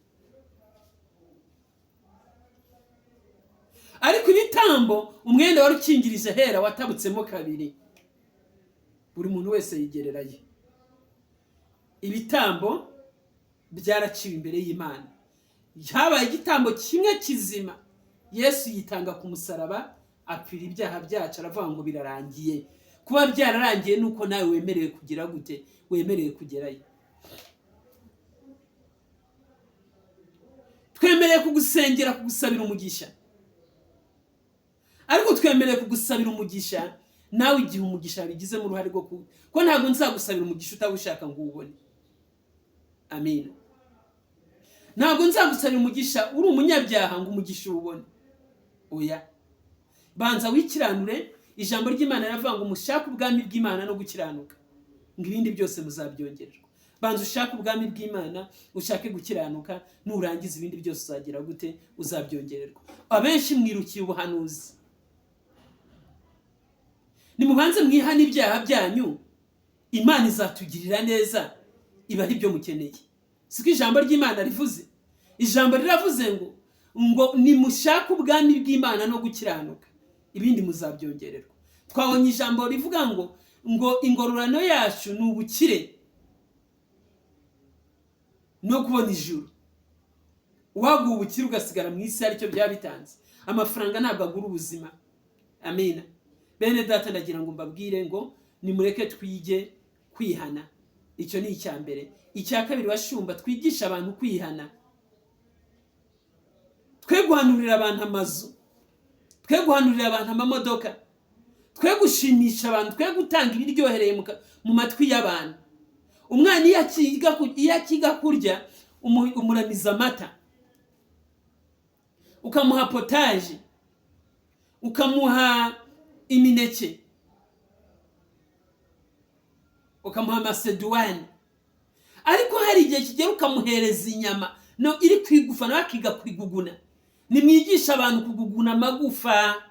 Ariko ibitambo, umwenda wari ukingirije hera watabutsemo kabiri, buri muntu wese yigererayo. Ibitambo byaraciwe imbere y'Imana. Habaye igitambo kimwe kizima. Yesu yitanga ku musaraba, apfira ibyaha byacu, aravuga ngo birarangiye. Kuba byararangiye nuko nawe wemerewe kugira gute? Wemerewe kugerayo. Twemerewe kugusengera, kugusabira umugisha, ariko twemerewe kugusabira umugisha nawe igihe umugisha wabigizemo uruhare rwo ko ntabwo nzagusabira umugisha utawushaka ngo uwubone. Amina. Ntabwo nzagusabira umugisha uri umunyabyaha ngo umugisha uwubone. Oya, banza wikiranure. Ijambo ry'Imana riravuga ngo mushake ubwami bw'Imana no gukiranuka, ngo ibindi byose muzabyongererwa. Banza ushake ubwami bw'Imana, ushake gukiranuka, nurangiza ibindi byose uzagira gute? Uzabyongererwa. Abenshi mwirukiye ubuhanuzi. Nimubanze mwihane ibyaha byanyu, Imana izatugirira neza, ibaha ibyo mukeneye. Siko ijambo ry'Imana rivuze? Ijambo riravuze ngo nimushake ubwami bw'Imana no gukiranuka, ibindi muzabyongererwa. Twabonye ijambo rivuga ngo ingororano yacu ni ubukire no kubona ijuru. Uwaguha ubukire ugasigara mu isi, aricyo byaba bitanze. Amafaranga ntabwo agura ubuzima. Amina. Bene data, ndagira ngo mbabwire ngo nimureke twige kwihana. Icyo ni icya mbere. Icya kabiri, bashumba, twigisha abantu kwihana. Twe guhanurira abantu amazu, twe guhanurira abantu amamodoka, twe gushimisha abantu, twe gutanga ibiryohereye mu matwi y'abantu. Umwana iyo akiga kurya, umuramiza amata, ukamuha potaje, ukamuha imineke, ukamuha maseduwane. Ariko hari igihe kigera ukamuhereza inyama no iri ku igufa, nawe akiga kwiguguna. Nimwigisha abantu kuguguna amagufa,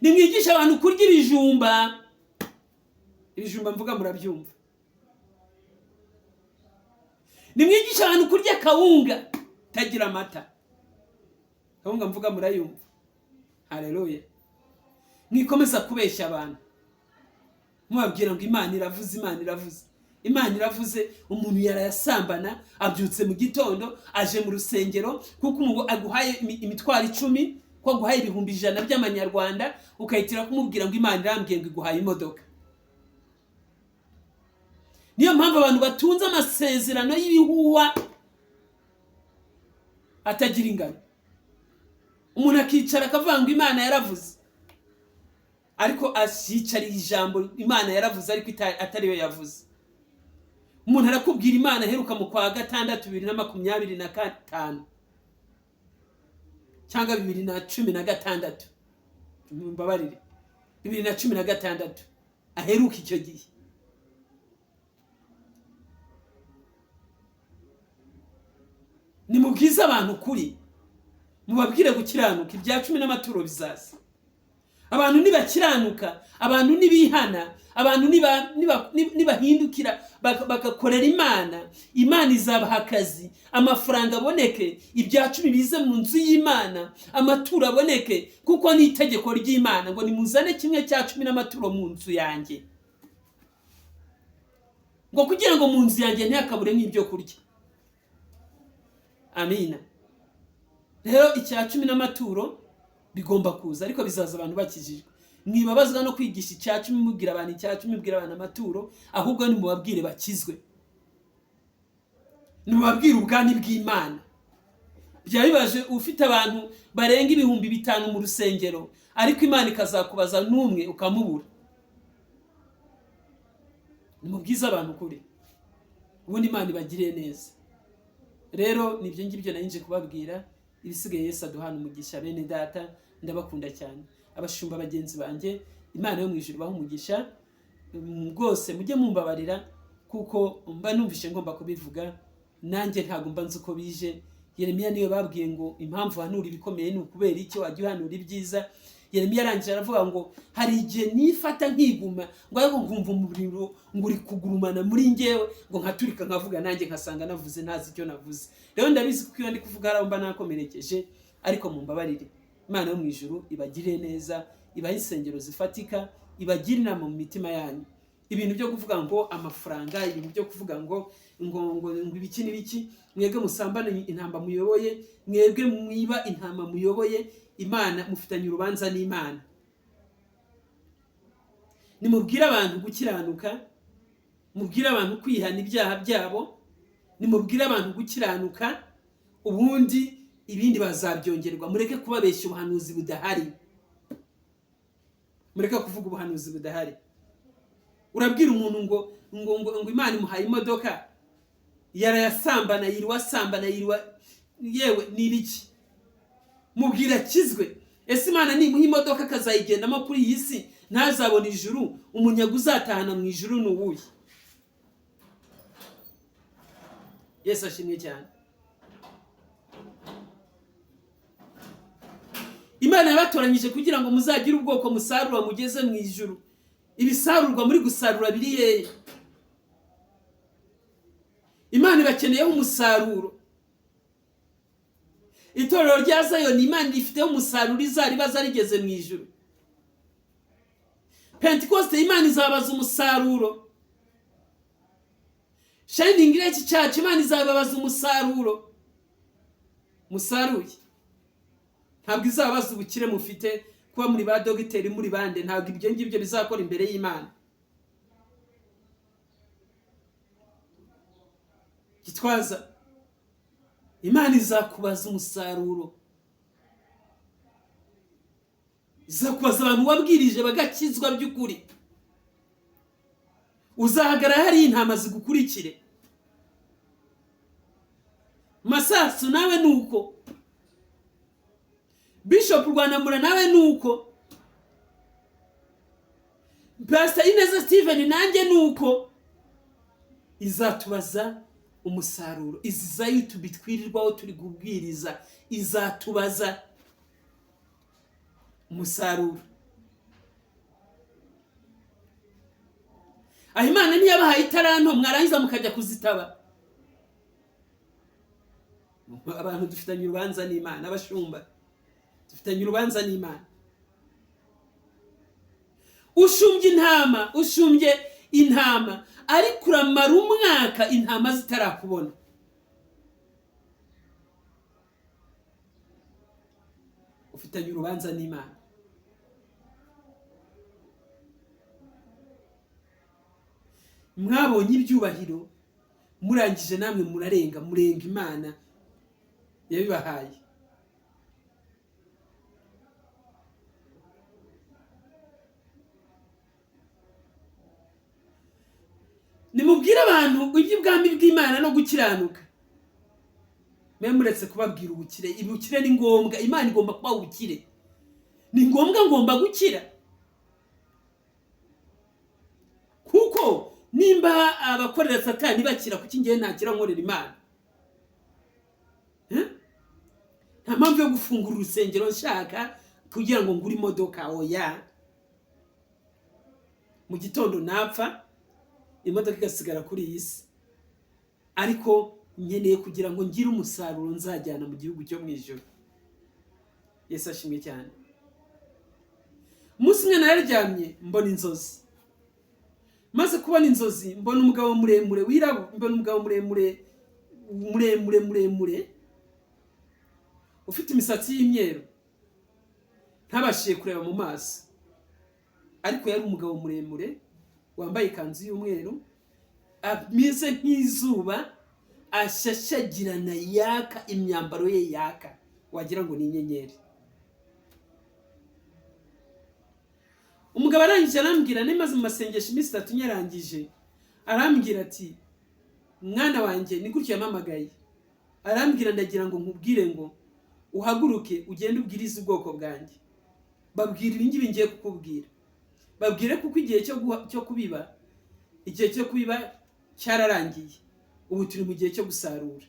nimwigisha abantu kurya ibijumba. Ibijumba mvuga murabyumva. Nimwigisha abantu kurya kawunga itagira amata. Kawunga mvuga murayumva. Haleluya. Mwikomeza kubeshya abantu mubabwira ngo Imana iravuze, Imana iravuze, Imana iravuze. Umuntu yarayasambana, abyutse mu gitondo aje mu rusengero kuko umuntu aguhaye imitwaro 10, ko aguhaye 100,000 by'amanyarwanda, ukahitira kumubwira ngo Imana irambwiye ngo iguhaye imodoka. Niyo mpamvu abantu batunze amasezerano y'ibihuha atagira ingano. Umuntu akicara akavuga ngo Imana yaravuze, ariko ashicariye ijambo Imana yaravuze ariko atariyo yavuze. Umuntu arakubwira Imana aheruka mu kwa gatandatu 2025 cyangwa 2016, mumbabarire, 2016 aheruka icyo gihe. Nimubwize abantu ukuri, mubabwire gukiranuka. Ibya cumi n'amaturo bizaza. Abantu nibakiranuka, abantu nibihana, abantu nibahindukira bagakorera Imana, Imana izabaha akazi, amafaranga aboneke, ibya cumi bize mu nzu y'Imana, amaturo aboneke, kuko ni itegeko ry'Imana ngo nimuzane 1/10 n'amaturo mu nzu yanjye, ngo kugira ngo mu nzu yanjye ntihakabure n'ibyo kurya. Amina. Rero icya cumi n'amaturo bigomba kuza, ariko bizaza abantu bakijijwe. Mwibabazwa no kwigisha icya cumi, mubwira abantu icya cumi, mubwira abantu amaturo, ahubwo nimubabwire bakizwe, nimubabwire ubwami bw'Imana. Byaba bibaje ufite abantu barenga 5000 mu rusengero, ariko Imana ikazakubaza n'umwe ukamubura. Nimubwize abantu ukuri, ubundi Imana ibagiriye neza. Rero nibyo ngibyo nari nje kubabwira. Ibisigaye Yesu aduhana umugisha. Bene data, ndabakunda cyane, abashumba bagenzi banjye, Imana yo mu ijuru ibahe umugisha rwose. Mujye mumbabarira kuko mba numvishe ngomba kubivuga, nanjye ntabwo mba nzi uko bije. Yeremiya niyo babwiye ngo impamvu uhanura ibikomeye ni ukubera icyo wajya uhanura ibyiza. Yeremiya arangije aravuga ngo hari igihe nifata nkiguma, ngo ariko nkumva umuriro ngo uri kugurumana muri njyewe, ngo nkaturika nkavuga, nanjye nkasanga navuze ntazi icyo navuze. Rero ndabizi kuko iyo ndi kuvuga hari aho mba nakomerekeje, ariko mumbabarire. Imana yo mu ijuru ibagirire neza, ibahe insengero zifatika, ibagire inama mu mitima yanyu. Ibintu byo kuvuga ngo amafaranga, ibintu byo kuvuga ngo ngo ngo ngo ibiki n'ibiki, mwebwe musambane intama muyoboye, mwebwe mwiba intama muyoboye, Imana mufitanye urubanza n'Imana. Nimubwire abantu gukiranuka, mubwire abantu kwihana ibyaha byabo, nimubwire abantu gukiranuka, ubundi ibindi bazabyongerwa. Mureke kubabeshya ubuhanuzi budahari, mureke kuvuga ubuhanuzi budahari. Urabwira umuntu ngo ngo ngo ngo Imana imuhaye imodoka, yarayasambana, yiriwa asambana, yiriwa, yewe ni ibiki? Mubwira akizwe. Ese Imana nimuha imodoka akazayigendamo kuri iyi si ntazabona ijuru? Umunyaga uzatahana mu ijuru ni uwuhe? Yesu ashimwe cyane. Imana yabatoranyije kugira ngo muzagire ubwoko musarura mugeze mu ijuru. Ibisarurwa muri gusarura biri hehe? Imana ibakeneyeho umusaruro. Itorero rya Zayoni Imana rifiteho umusaruro izaribaza rigeze mu ijuru. Pentekoste Imana izabaza umusaruro. Shining Light Church Imana izababaza umusaruro musaruye. Ntabwo izabaza ubukire mufite, kuba muri ba dogiteri, muri bande, ntabwo ibyo ngibyo bizakora imbere y'Imana. Gitwaza, Imana izakubaza umusaruro, izakubaza abantu wabwirije bagakizwa by'ukuri. Uzahagarara hariya intama zigukurikire. Masasu nawe nuko, Bishop Rwanamura nawe nuko, Pastor Ineza Steven nanjye nuko. Izatubaza umusaruro. Izi za YouTube twirirwaho turi kubwiriza, izatubaza umusaruro. Aho Imana ntiyabahaye itaranto mwarangiza mukajya kuzitaba. Abantu dufitanye urubanza n'Imana, abashumba dufitanye urubanza n'Imana. Ushumbye intama, ushumbye intama, ariko uramara umwaka intama zitarakubona. Ufitanye urubanza n'Imana. Mwabonye ibyubahiro, murangije namwe murarenga, murenga Imana yabibahaye. Nimubwire abantu iby'ubwami bw'Imana no gukiranuka. Mwe muretse kubabwira ubukire. Ubukire ni ngombwa, Imana igomba kuba ubukire. Ni ngombwa, ngomba gukira. Kuko nimba abakorera Satani bakira, kuki ngiye ntakira nkorera Imana? Nta mpamvu yo gufungura urusengero nshaka kugira ngo ngure imodoka, oya. Mu gitondo napfa imodoka igasigara kuri iyi si, ariko nkeneye kugira ngo ngire umusaruro nzajyana mu gihugu cyo mu ijuru. Yesu ashimwe cyane. Umunsi umwe nararyamye mbona inzozi. Maze kubona inzozi mbona umugabo muremure wirabura, mbona umugabo muremure muremure muremure Ufite imisatsi y'imyeru, ntabashije kureba mu maso, ariko yari umugabo muremure wambaye ikanzu y'umweru, ameze nk'izuba, ashashagirana, yaka, imyambaro ye yaka wagira ngo ni inyenyeri. Umugabo arangije arambwira, nemaze mu masengesho iminsi 3 nyarangije, arambwira ati: "Mwana wanjye," ni gutyo yampamagaye, arambwira, "ndagira ngo nkubwire ngo uhaguruke ugende ubwirize ubwoko bwanjye, babwire ibi ngibi ngiye kukubwira, babwire kuko igihe cyo kubiba, igihe cyo kubiba cyararangiye, ubu turi mu gihe cyo gusarura."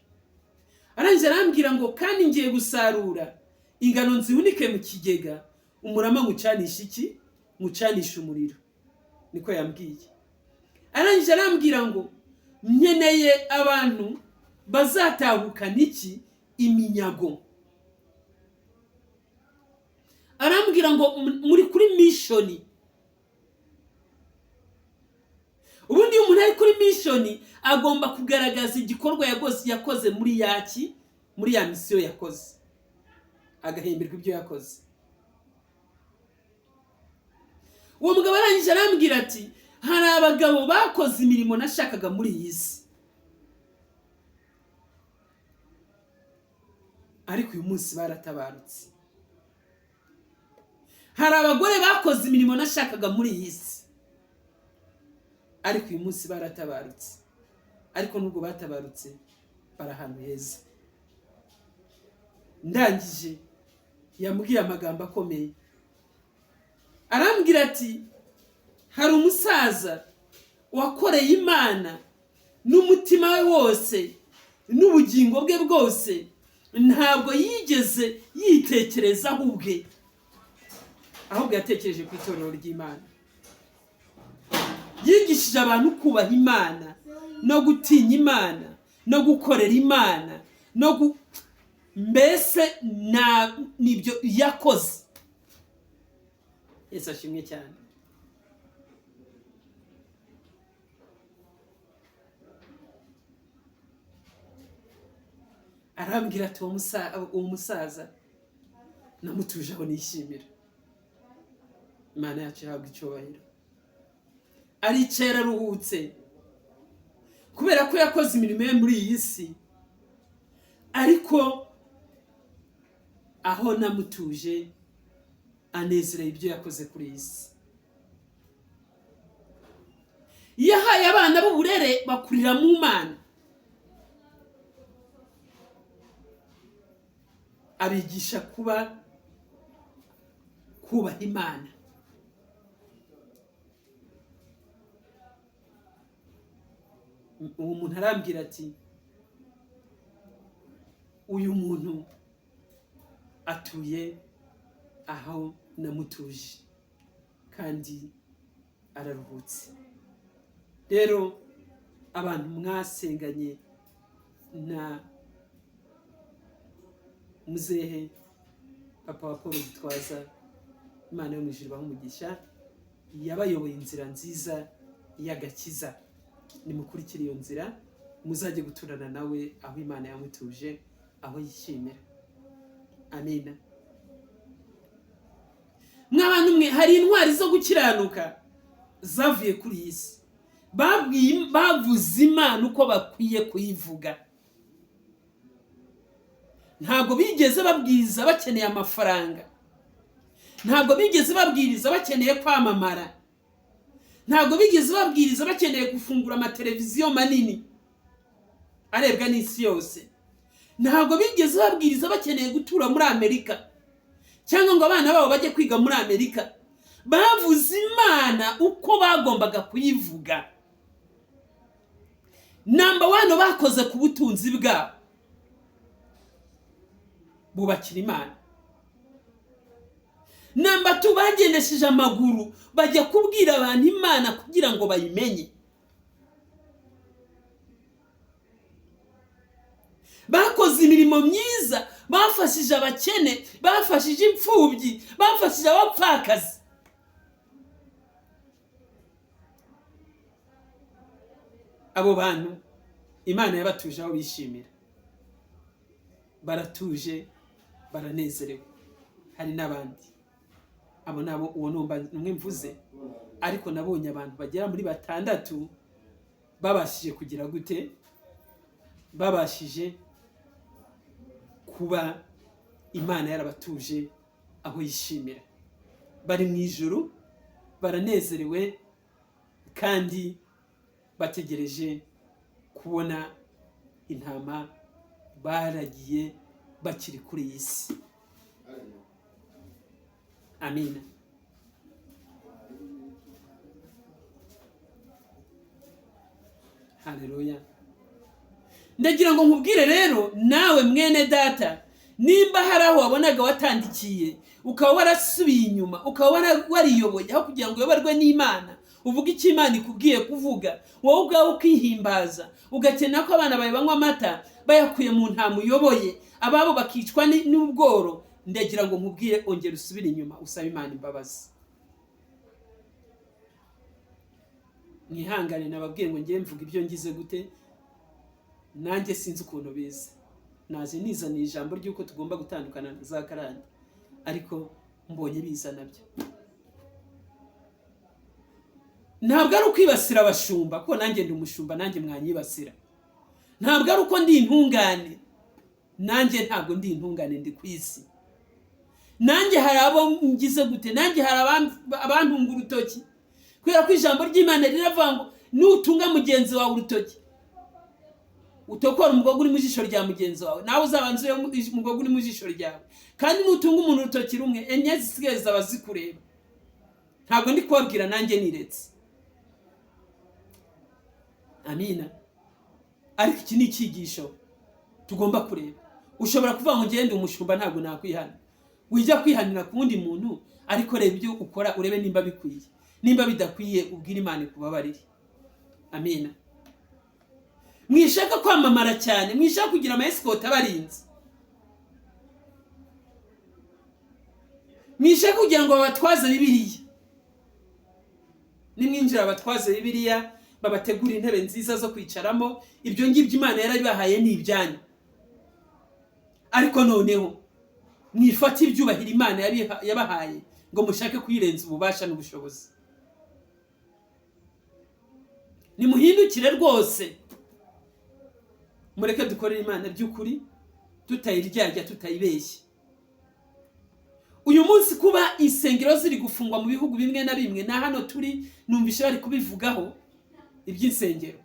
Arangije arambwira ngo: "Kandi ngiye gusarura ingano nzihunike mu kigega, umurama nywucanisha iki? Nywucanisha umuriro." Niko yambwiye. Arangije arambwira ngo: "Nkeneye abantu bazatahukana iki? Iminyago." Arambwira ngo: "Muri kuri mission." Ubundi iyo umuntu ari kuri mission agomba kugaragaza igikorwa yakoze muri yaki, muri ya mission yakoze, agahemberwa ibyo yakoze. Uwo mugabo arangije arambwira ati: "Hari abagabo bakoze imirimo nashakaga muri iyi si, ariko uyu munsi baratabarutse. Hari abagore bakoze imirimo nashakaga muri iyi si, ariko uyu munsi baratabarutse. Ariko nubwo batabarutse, bari ahantu heza." Ndangije yambwiye amagambo akomeye, arambwira ati: "Hari umusaza wakoreye Imana n'umutima we wose n'ubugingo bwe bwose, ntabwo yigeze yitekerezaho ubwe, ahubwo yatekereje ku itorero ry'Imana. Yigishije abantu kubaha Imana no gutinya Imana no gukorera Imana no mbese nibyo yakoze." Yesu ashimwe cyane. Arambwira ati: "Uwo musaza namutuje aho nishimira." Imana yacu ihabwa icyubahiro. Aricaye araruhutse kubera ko yakoze imirimo ye muri iyi si, ariko aho namutuje anezereye ibyo yakoze kuri iyi si. Yahaye abana b'uburere bakurira mu Mana, abigisha kuba kubaha Imana. Uwo muntu arambwira ati: "Uyu muntu atuye aho namutuje kandi araruhutse." Rero abantu mwasenganye na muzehe papa wa Paul Gitwaza, Imana yo mu ijuru ibahe umugisha, yabayoboye inzira nziza y'agakiza. Nimukurikire iyo nzira, muzajye guturana nawe aho Imana yamutuje, aho yishimira. Amina. Mw'abantu mwe, hari intwari zo gukiranuka zavuye kuri iyi si, bavuze Imana uko bakwiye kuyivuga. Ntabwo bigeze babwiriza bakeneye amafaranga, ntabwo bigeze babwiriza bakeneye kwamamara, ntabwo bigeze babwiriza bakeneye gufungura amateleviziyo manini arebwa n'isi yose, ntabwo bigeze babwiriza bakeneye gutura muri Amerika cyangwa ngo abana babo bajye kwiga muri Amerika. Bavuze Imana uko bagombaga kuyivuga. Number one, bakoze ku butunzi bwabo bubakira Imana. Number two, bagendesheje amaguru bajya kubwira abantu Imana kugira ngo bayimenye. Bakoze imirimo myiza, bafashije abakene, bafashije imfubyi, bafashije abapfakazi. Abo bantu Imana yabatuje aho bishimira, baratuje, baranezerewe. Hari n'abandi, abo nabo uwo numva umwe mvuze, ariko nabonye abantu bagera muri 6 babashije kugira gute, babashije kuba Imana yarabatuje aho yishimira, bari mu ijuru baranezerewe kandi bategereje kubona intama baragiye bakiri kuri iyi si. Amina. Haleluya. Ndagira ngo nkubwire rero nawe mwene data, nimba hari aho wabonaga watandikiye ukaba warasubiye inyuma, ukaba wariyoboye aho kugira ngo uyoborwe n'Imana, uvuge icyo Imana ikubwiye kuvuga, wowe ubwawe ukihimbaza, ugakenera ko abana bawe banywa amata bayakuye mu ntama uyoboye, ababo bakicwa n'ubworo, ndagira ngo nkubwire ongera usubire inyuma usabe Imana imbabazi. Mwihangane, nababwiye ngo ngiye mvuga ibyo ngize gute, nanjye sinzi ukuntu biza, naje nizaniye ijambo ry'uko tugomba gutandukana na za karande, ariko mbonye biza nabyo. Ntabwo ari ukwibasira abashumba, kuko nanjye ndi umushumba, nanjye mwanyibasira. Ntabwo ari uko ndi intungane, nanjye ntabwo ndi intungane, ndi ku isi. Nanjye hari abo ngize gute, nanjye hari abantunga urutoki, kubera ko ijambo ry'Imana riravuga ngo nutunga mugenzi wawe urutoki utokora umugogo uri mu jisho rya mugenzi wawe, nawe uzabanze urebe umugogo uri mu jisho ryawe. Kandi nutunga umuntu urutoki rumwe, enye zisigaye zaba zikureba. Ntabwo ndi kubabwira, nanjye niretse. Amina. Ariko iki ni icyigisho tugomba kureba. Ushobora kuvuga ngo ngende umushumba ntabwo nakwihana, wijya kwihanira ku wundi muntu, ariko reba ibyo ukora urebe nimba bikwiye, nimba bidakwiye ubwire Imana ikubabarire. Amina. Mwishaka kwamamara cyane, mwishaka kugira ama escort abarinzi, mwishaka kugira ngo babatwaze Bibiliya. Nimwinjira abatwaze Bibiliya, babategura intebe nziza zo kwicaramo, ibyo ngibyo Imana yarabibahaye ni ibyanyu. Ariko noneho mwifate ibyubahiro Imana yabahaye ngo mushake kuyirenza ububasha n'ubushobozi. Nimuhindukire rwose, mureke dukorere Imana by'ukuri, tutayiryarya, tutayibeshya. Uyu munsi kuba insengero ziri gufungwa mu bihugu bimwe na bimwe, na hano turi numvishe bari kubivugaho iby'insengero.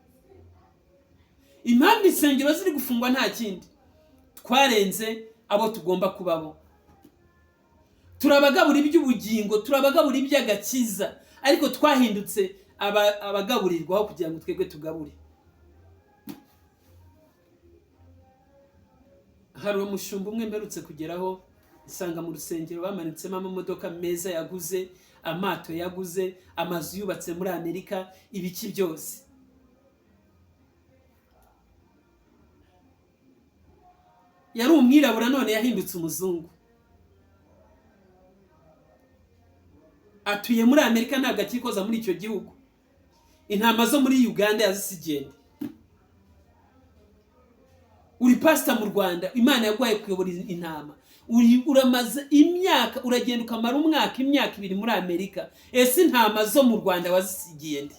Impamvu insengero ziri gufungwa nta kindi, twarenze abo tugomba kubabo. Turabagabura iby'ubugingo, turabagabura iby'agakiza, ariko twahindutse abagaburirwaho kugira ngo twebwe tugabure. Hari umushumba umwe mperutse kugeraho, nsanga mu rusengero bamanitsemo amamodoka meza yaguze, amato yaguze, amazu yubatse muri Amerika, ibiki byose. Yari umwirabura none yahindutse umuzungu, atuye muri Amerika, ntabwo akikoza muri icyo gihugu. Intama zo muri Uganda yazisigende. Uri pastor mu Rwanda, Imana yaguhaye kuyobora intama, uramaze imyaka, uragenda ukamara umwaka, imyaka 2 muri Amerika, ese intama zo mu Rwanda wazisigiye nde?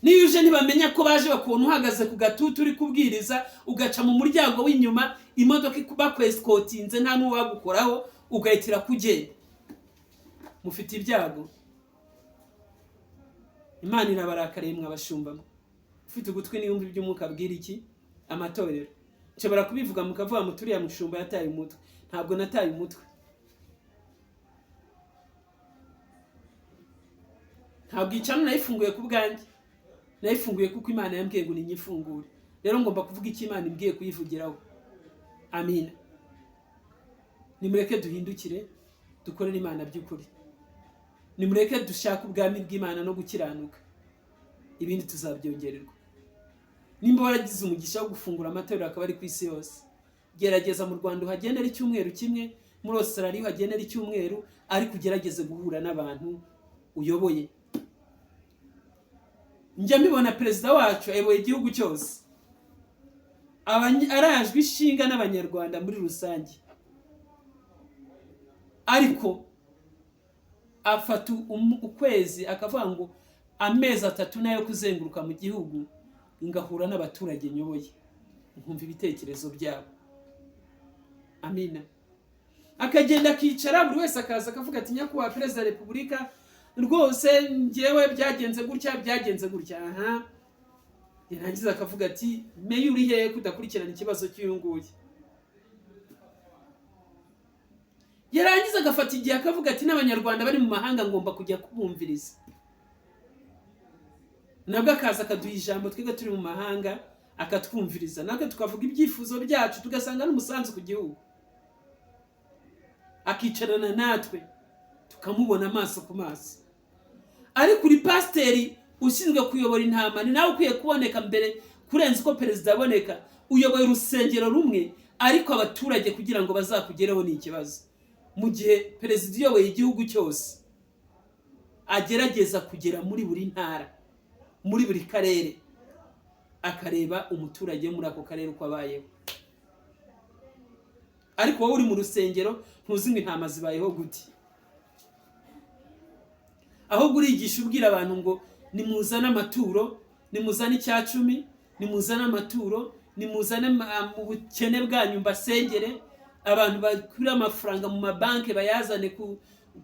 Niyo uje ntibamenya ko baje bakubona uhagaze ku gatutu uri kubwiriza, ugaca mu muryango w'inyuma, imodoka bakwesikotinze nta n'uwagukoraho, ugahitira kugenda. Mufite ibyago, Imana irabarakariye mwabashumba. Ufite ugutwi niyumva iby'umwuka abwira iki amatorero. Nshobora kubivuga mukavuga muturiya mushumba yataye umutwe. Ntabwo nataye umutwe, ntabwo icano nayifunguye ku bwanjye, nayifunguye kuko Imana yambwiye ngo ninyifungure. Rero ngomba kuvuga icyo Imana imbwiye kuyivugiraho. Amina. Nimureke duhindukire dukorere Imana by'ukuri, nimureke dushake ubwami bw'Imana no gukiranuka, ibindi tuzabyongererwa. Nimba waragize umugisha wo gufungura amatorero akaba ari ku isi yose, gerageza mu Rwanda uhagendere icyumweru kimwe, muri Australia uhagendere icyumweru, ariko ugerageze guhura n'abantu uyoboye. Njya mbibona perezida wacu ayoboye igihugu cyose, Arajwe ishinga n'Abanyarwanda muri rusange, ariko afata ukwezi akavuga ngo amezi 3 nayo kuzenguruka mu gihugu, ngahura n'abaturage nyoboye, nkumva ibitekerezo byabo. Amina. Akagenda akicara, buri wese akaza akavuga ati nyakubahwa Perezida wa Repubulika, rwose njyewe byagenze gutya, byagenze gutya. Aha yarangiza akavuga ati meya uri hehe kudakurikirana ikibazo cy'uyu nguyu? Yarangiza agafata igihe akavuga ati n'Abanyarwanda bari mu mahanga ngomba kujya kubumviriza. Nabwo akaza akaduha ijambo twebwe turi mu mahanga, akatwumviriza, natwe tukavuga ibyifuzo byacu, tugasanga n'umusanzu ku gihugu. Akicarana natwe tukamubona amaso ku maso. Ariko uri pasiteri ushinzwe kuyobora intama, ni nawe ukwiye kuboneka mbere kurenza uko perezida aboneka. Uyoboye urusengero rumwe, ariko abaturage kugira ngo bazakugereho ni ikibazo. Mu gihe perezida uyoboye igihugu cyose agerageza kugera muri buri ntara, muri buri karere, akareba umuturage muri ako karere uko abayeho. Ariko wowe uri mu rusengero ntuzi ngo intama zibayeho gute. Ahubwo urigisha ubwira abantu ngo nimuzane amaturo, nimuzane 10, nimuzane amaturo, nimuzane mu bukene bwanyu mbasengere. Abantu bakura amafaranga mu mabanki bayazane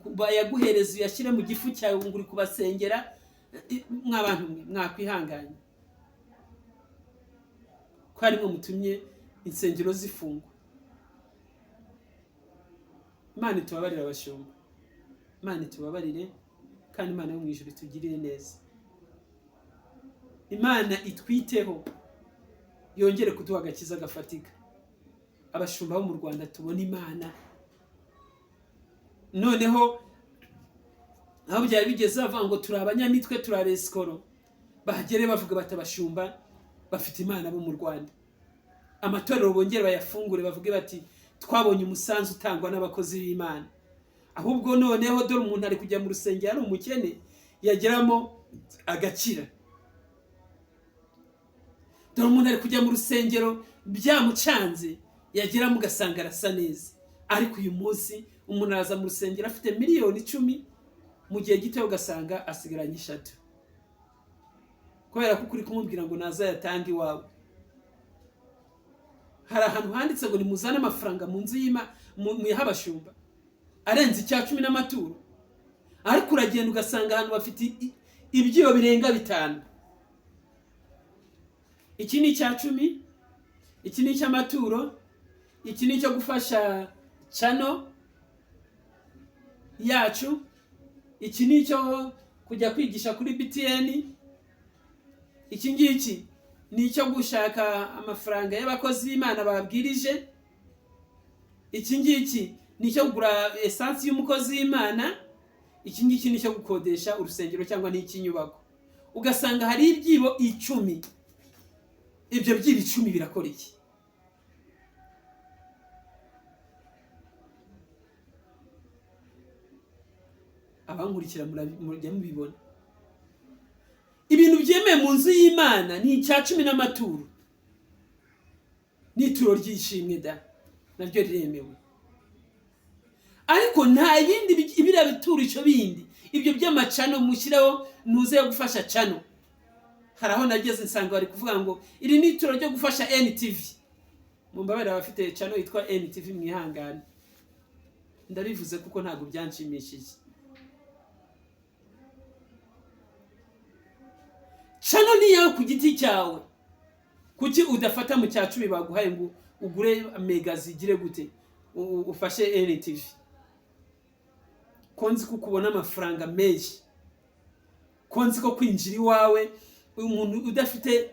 bayaguhereza uyashyire mu gifu cyawe ngo uri kubasengera. Mwabantu mwe mwakwihanganye ko harimwo mutumye insengero zifungwa. Imana itubabarire abashumba, Imana itubabarire, kandi Imana yo mu ijuru itugirire neza. Imana itwiteho, yongere kuduha agakiza gafatika. Abashumba bo mu Rwanda tubona Imana. Noneho aho byari bigeze bavuga ngo turi abanyamitwe, turi abesikoro, bahagere bavuga bati abashumba bafite Imana bo mu Rwanda. Amatorero bongere bayafungure, bavuge bati twabonye umusanzu utangwa n'abakozi b'Imana. Ahubwo noneho dore umuntu ari kujya mu rusengero ari umukene, yageramo agakira. Dore umuntu ari kujya mu rusengero byamucanze, yageramo ugasanga arasa neza. Ariko uyu munsi umuntu araza mu rusengero afite miliyoni 10, mu gihe gito ugasanga asigaranye 3, kubera ko ukuri kumubwira ngo nazayatange iwawe. Hari ahantu handitse ngo nimuzane amafaranga mu nzu y'Imana, muyahe abashumba, arenze 10 n'amaturo. Ariko uragenda ugasanga ahantu bafite ibyibo birenga 5. Iki ni 10, iki ni icy'amaturo, iki ni icyo gufasha channel yacu, iki ni icyo kujya kwigisha kuri BTN, iki ngiki ni icyo gushaka amafaranga y'abakozi b'Imana babwirije, iki ngiki ni icyo kugura esansi y'umukozi w'Imana, iki ngiki ni icyo gukodesha urusengero cyangwa ni icy'inyubako. Ugasanga hari ibyibo 10. Ibyo byibo 10 birakora iki? Abankurikira murajya mubibona. Ibintu byemewe mu nzu y'Imana ni 10 n'amaturo, n'ituro ry'ishimwe da naryo riremewe. Ariko nta yindi biriya bituro icyo bindi, ibyo by'amacano mushyiraho ntuze yo gufasha cano. Hari aho nageze nsanga bari kuvuga ngo iri ni ituro ryo gufasha NTV. Mumbabarire abafite cano yitwa NTV mwihangane, ndabivuze kuko ntabwo byanshimishije. Cano ni iyawe ku giti cyawe. Kuki udafata mu 10 baguhaye ngo ugure mega zigire gute ufashe NTV? Ko nzi ko ukubona amafaranga menshi, ko nzi ko kwinjira iwawe umuntu udafite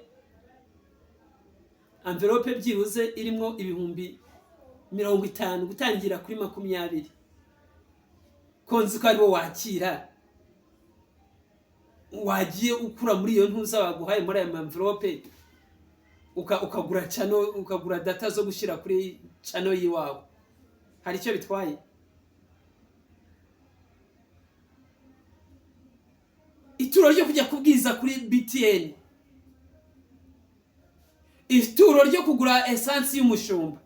envelope byibuze irimo 50,000 gutangira kuri 20, ko nzi ko aribo wakira, wagiye ukura muri iyo ntuza baguhaye muri aya envelope ukagura cano, ukagura data zo gushyira kuri cano yiwawe, hari icyo bitwaye? Ituro ryo kujya kubwiza kuri BTN, Ituro ryo kugura esansi y'umushumba,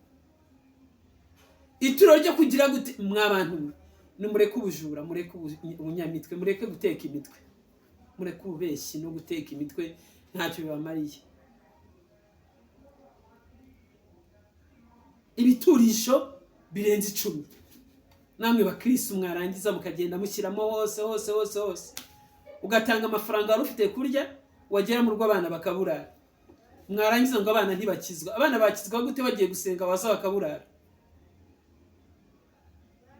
ituro ryo kugira gute. Mwabantu nimureke ubujura, mureke ubunyamitwe, mureke guteka imitwe, mureke ububeshyi no guteka imitwe, ntacyo bibamariye. Ibiturisho birenze 10, namwe bakristo mwarangiza mukagenda mushyiramo hose hose hose hose, ugatanga amafaranga wari ufite kurya, wagera mu rugo abana bakaburara. Mwarangiza ngo abana ntibakizwa. Abana bakizwa gute bagiye gusenga baza bakaburara?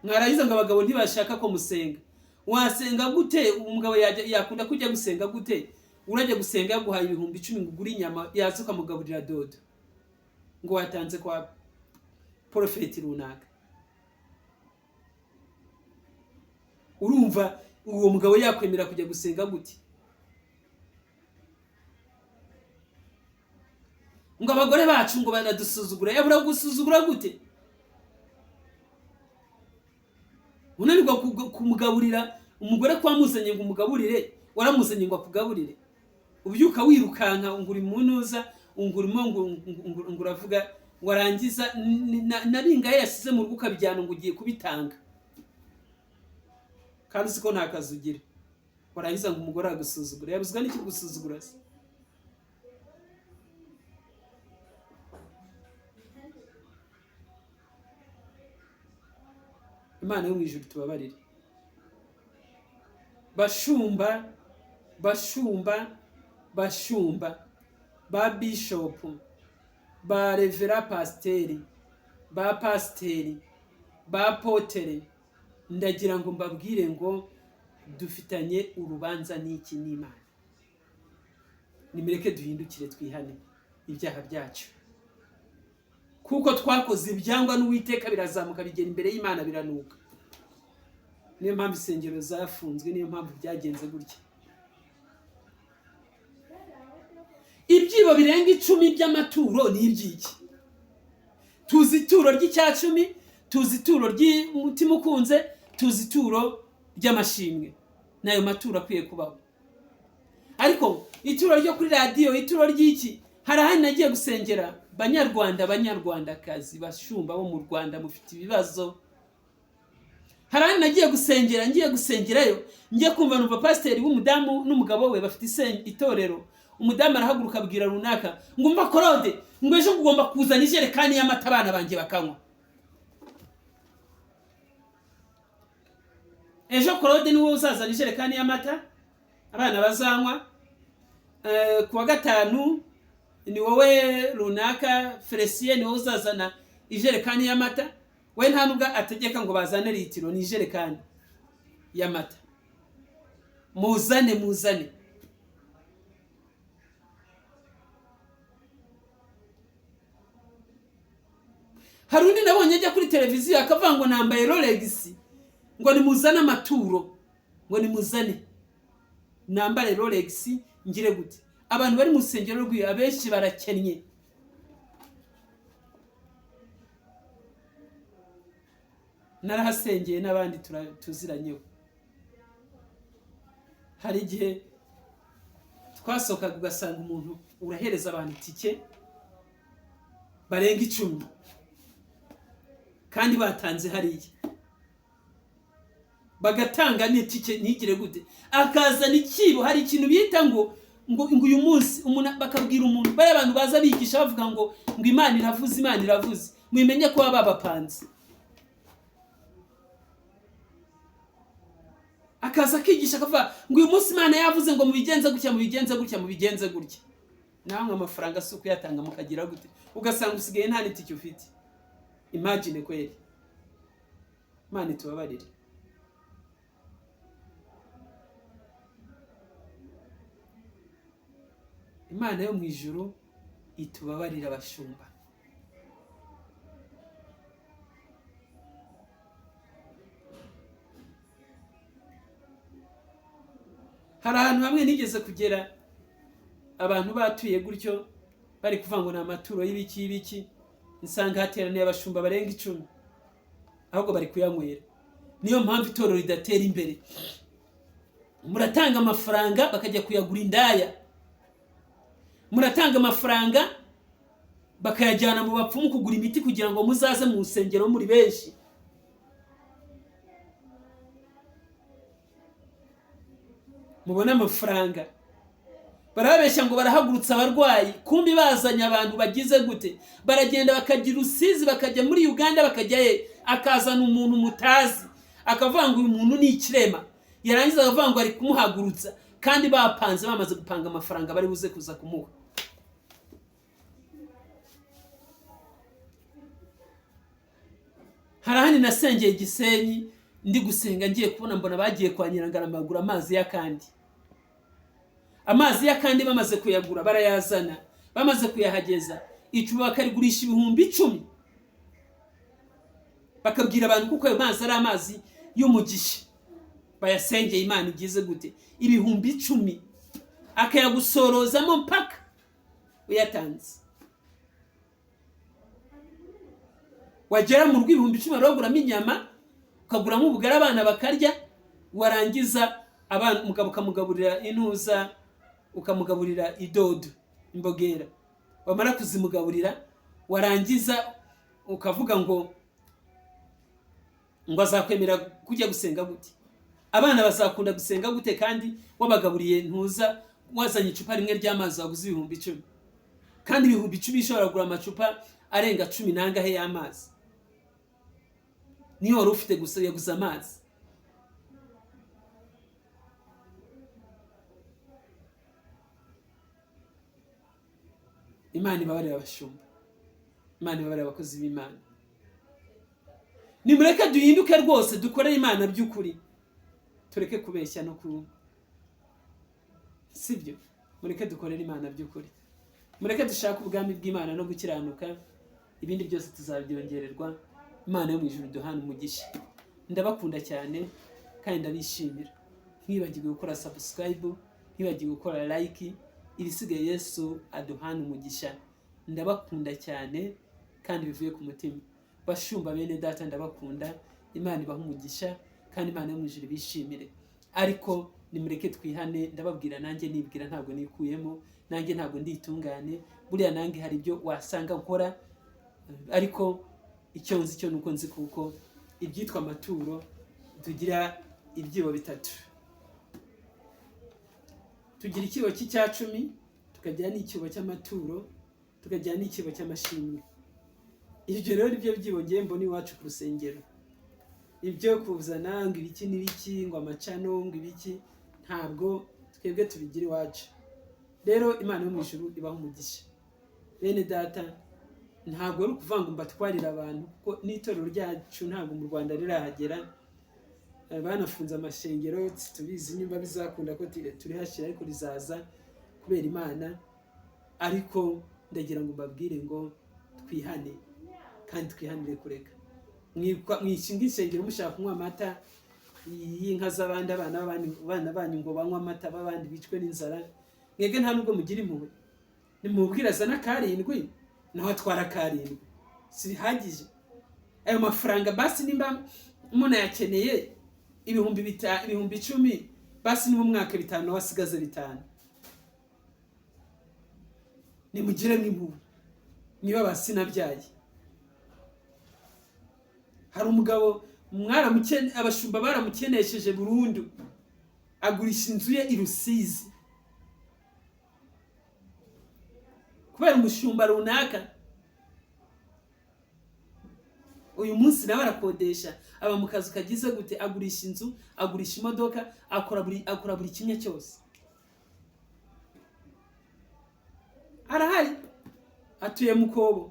Mwarangiza ngo abagabo ntibashaka ko musenga. Wasenga gute? Umugabo yakunda kujya gusenga gute? Urajya gusenga yaguhaye 10,000 ngo ugure inyama, yaza ukamugaburira dodo ngo watanze kwa porofeti runaka. Urumva uwo mugabo yakwemera kujya gusenga gute? Ngo abagore bacu ngo baradusuzugura. Yabura gusuzugura gute? Unanirwa kumugaburira umugore ko wamuzanye ngo umugaburire, waramuzanye ngo akugaburire, ubyuka wirukanka ngo uri munuza, ngo urimo ngo uravuga, warangiza na bingahe yasize mu rugo ukabijyana ngo ugiye kubitanga, kandi uzi ko nta kazi ugira. Warangiza ngo umugore agusuzugura. Yabuzwa n'iki gusuzugura se? Imana yo mu ijuru tubabarire. Bashumba, bashumba, bashumba, ba bishopu, ba revera pasiteri, ba pasiteri, ba potere, ndagira ngo mbabwire ngo dufitanye urubanza n'iki n'Imana. Nimireke duhindukire twihane ibyaha byacu, kuko twakoze ibyangwa n'Uwiteka birazamuka bigera imbere y'Imana biranuka. Niyo mpamvu insengero zafunzwe, niyo mpamvu byagenze gutya. Ibyibo birenga 10 by'amaturo ni ibyiki? Tuzi ituro ry'icya-10, tuzi ituro ry'umutima ukunze, tuzi ituro ry'amashimwe. Nayo maturo akwiye kubaho. Ariko ituro ryo kuri radiyo, ituro ry'iki? Hari ahandi nagiye gusengera. Banyarwanda, banyarwandakazi, bashumba bo mu Rwanda mufite ibibazo. Hari ahandi nagiye gusengera, ngiye gusengerayo, ngiye kumva numva pasiteri w'umudamu n'umugabo we bafite itorero. Umudamu arahaguruka abwira runaka ngo umva Claude, ngo ejo ugomba kuzana ijerekani y'amata abana banjye bakanywa. Ejo Claude niwe uzazana ijerekani y'amata abana bazanywa. Kuwa gatanu ni wowe runaka Felicien niwe uzazana ijerekani y'amata. We nta nubwo ategeka ngo bazane litiro, ni ijerekani y'amata. Muzane, muzane. Hari undi nabonye ajya kuri televiziyo akavuga ngo nambaye Rolex, ngo nimuzane amaturo, ngo nimuzane nambare Rolex ngire gute. Abantu bari mu rusengero rw'iyo abenshi barakennye. Narahasengeye n'abandi tuziranyeho. Hari igihe twasohokaga ugasanga umuntu urahereza abantu itike barenga 10 kandi batanze hariya, bagatanga n'itike ntigire gute, akazana ikibo. Hari ikintu bita ngo ngo uyu munsi umuntu bakabwira umuntu, bari abantu baza bigisha bavuga ngo ngo Imana iravuze, Imana iravuze, mwimenye ko baba bapanze. Akaza akigisha akavuga ngo uyu munsi Imana yavuze ngo mubigenze gutya, mubigenze gutya, mubigenze gutya. Namwe amafaranga si ukuyatanga mukagira gute, ugasanga usigaye nta n'itike ufite. Imagine kweli. Imana itubabarire. Imana yo mu ijuru itubabarire abashumba. Hari ahantu hamwe nigeze kugera abantu batuye gutyo bari kuvuga ngo ni amaturo y'ibiki y'ibiki, nsanga hateraniye abashumba barenga 10 ahubwo bari kuyanywera. Niyo mpamvu itorero ridatera imbere. Muratanga amafaranga bakajya kuyagura indaya, muratanga amafaranga Bakayajyana mu bapfumu kugura imiti kugira ngo muzaze mu nsengero muri benshi. Mubone amafaranga. Barabeshya ngo barahagurutsa abarwayi, kumbi bazanye abantu bagize gute? Baragenda bakagira Rusizi, bakajya muri Uganda, bakajya he, akazana umuntu mutazi, akavuga ngo uyu muntu ni ikirema, yarangiza akavuga ngo ari kumuhagurutsa, kandi bapanze, bamaze gupanga amafaranga bari buze kuza kumuha. Hari ahandi nasengeye Gisenyi, ndi gusenga ngiye kubona mbona bagiye kwa Nyirangarama bagura amazi y'akandi. Amazi y'akandi bamaze kuyagura barayazana, bamaze kuyahageza icupa bakarigurisha 10,000, bakabwira abantu kuko ayo mazi ari amazi y'umugisha, bayasengeye Imana igize gute? 10,000 akayagusorozamo mpaka uyatanze. Wagera mu rugo 10,000 baraguramo inyama, ukaguramo ubugari abana bakarya, warangiza abana umugabo ukamugaburira intuza, ukamugaburira idodo, imbogera, wamara kuzimugaburira warangiza ukavuga ngo azakwemera kujya gusenga gute? Abana bazakunda gusenga gute kandi wabagaburiye ntuza, wazanye icupa rimwe ry'amazi waguze 10,000, kandi 10,000 ishobora kugura amacupa arenga 10 nangahe y'amazi? Niyo wari ufite gusa yaguze amazi. Imana ibabarira abashumba, Imana ibabarira abakozi b'Imana. Nimureke duhinduke rwose, dukorere Imana by'ukuri, tureke kubeshya no ku, sibyo? Mureke dukorere Imana by'ukuri, mureke dushake ubwami bw'Imana no gukiranuka, ibindi byose tuzabyongererwa. Imana yo mu ijuru duhana umugisha. Ndabakunda cyane kandi ndabishimira. Ntiwibagirwe gukora subscribe, ntiwibagirwe gukora like, ibisigaye Yesu aduhana umugisha. Ndabakunda cyane kandi bivuye ku mutima. Bashumba bene data ndabakunda, Imana ibahe umugisha kandi Imana yo mu ijuru ibishimire. Ariko nimureke twihane, ndababwira nanjye nibwira, ntabwo nikuyemo, nanjye ntabwo nditungane, buriya nanjye hari ibyo wasanga nkora, ariko icyo nzi cyo nuko nzi kuko ibyitwa amaturo tugira ibyibo bitatu. Tugira ikibo cy'icya cumi, tukagira n'ikibo cy'amaturo, tukagira n'ikibo cy'amashimwe. Ibyo rero nibyo byibo ngiye mbona iwacu ku rusengero. Ibyo kuzana ngo ibiki n'ibiki, ngo amacano, ngo ibiki, ntabwo twebwe tubigira iwacu. Rero Imana yo mu ijuru ibaha umugisha. Bene data, ntabwo ari ukuvuga ngo mbatwarire abantu, kuko n'itorero ryacu ntabwo mu Rwanda rirahagera. Banafunze amashengero, tubizi nimba bizakunda ko turihashyira, ariko rizaza kubera Imana. Ariko ndagira ngo mbabwire ngo twihane kandi twihanire kureka. Mwishinga insengero mushaka kunywa amata y'inka z'abandi, abana b'abandi, abana banyu ngo banywe amata b'abandi bicwe n'inzara. Mwebwe nta nubwo mugira impuhwe. Nimubwira azana karindwi, naho atwara karindwi, si bihagije? Ayo mafaranga basi nimba munayakeneye 10,000, basi niba umwaka 5 wasigaze 5. Nimugire n'impuhwe niba basinabyaye. Hari umugabo abashumba baramukenesheje burundu, agurisha inzu ye i Rusizi kubera umushumba runaka. Uyu munsi nawe arakodesha, aba mu kazu kagize gute, agurisha inzu, agurisha imodoka, akora buri kimwe cyose. Arahari, atuye mu kobo.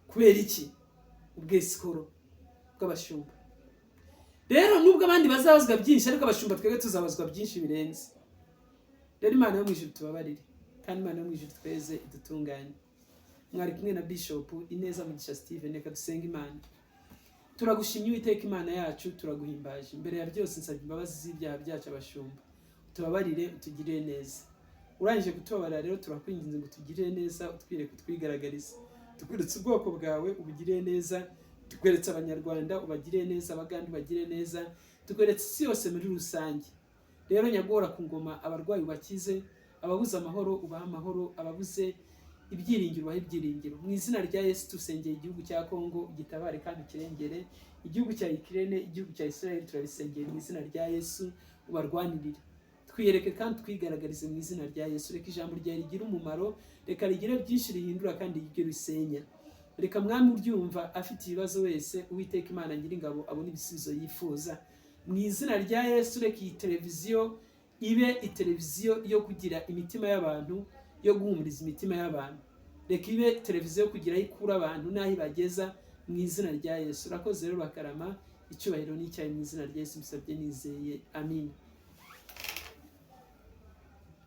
Kubera iki? Ubwesikoro bw'abashumba. Rero nubwo abandi bazabazwa byinshi, ariko abashumba twebwe tuzabazwa byinshi birenze. Rero Imana yo mu ijuru tubabarire, kandi Imana yo mu ijuru tweze idutunganye. Mwari kumwe na Bishop Ineza Mugisha Steven. Reka dusenge Imana. Turagushimye Uwiteka Imana yacu, turaguhimbaje. Imbere ya byose nsabye imbabazi z'ibyaha byacu abashumba, utubabarire, utugirire neza. Urangije kutubabarira rero turakwinginze ngo utugirire neza, utwireke, utwigaragarize. Tukweretse ubwoko bwawe ubugirire neza, tukweretse abanyarwanda ubagirire neza, abagande ubagirire neza, tukweretse isi yose muri rusange. Rero nyagora ku ngoma abarwayi ubakize, Ababuze amahoro ubahe amahoro, ababuze ibyiringiro ubahe ibyiringiro. Mu izina rya Yesu tusengeye igihugu cya Kongo, gitabare kandi kirengere. Igihugu cya Ukraine, igihugu cya Israel, turabisengeye mu izina rya Yesu, ubarwanirire. Twiyereke kandi twigaragarize mu izina rya Yesu. Reka ijambo ryawe rigire umumaro, reka rigire byinshi rihindura kandi rigire risenya. Reka Mwami uryumva afite ibibazo wese, Uwiteka Imana Nyiringabo, abone ibisubizo yifuza. Mu izina rya Yesu, reka iyi televiziyo ibe iteleviziyo yo kugira imitima y'abantu, yo guhumuriza imitima y'abantu. Reka ibe televiziyo yo kugira aho ikura abantu n'aho ibageza, mu izina rya Yesu. Urakoze rero, bakarama. Icyubahiro n'icyayi mu izina rya Yesu bisabye nizeye, amin.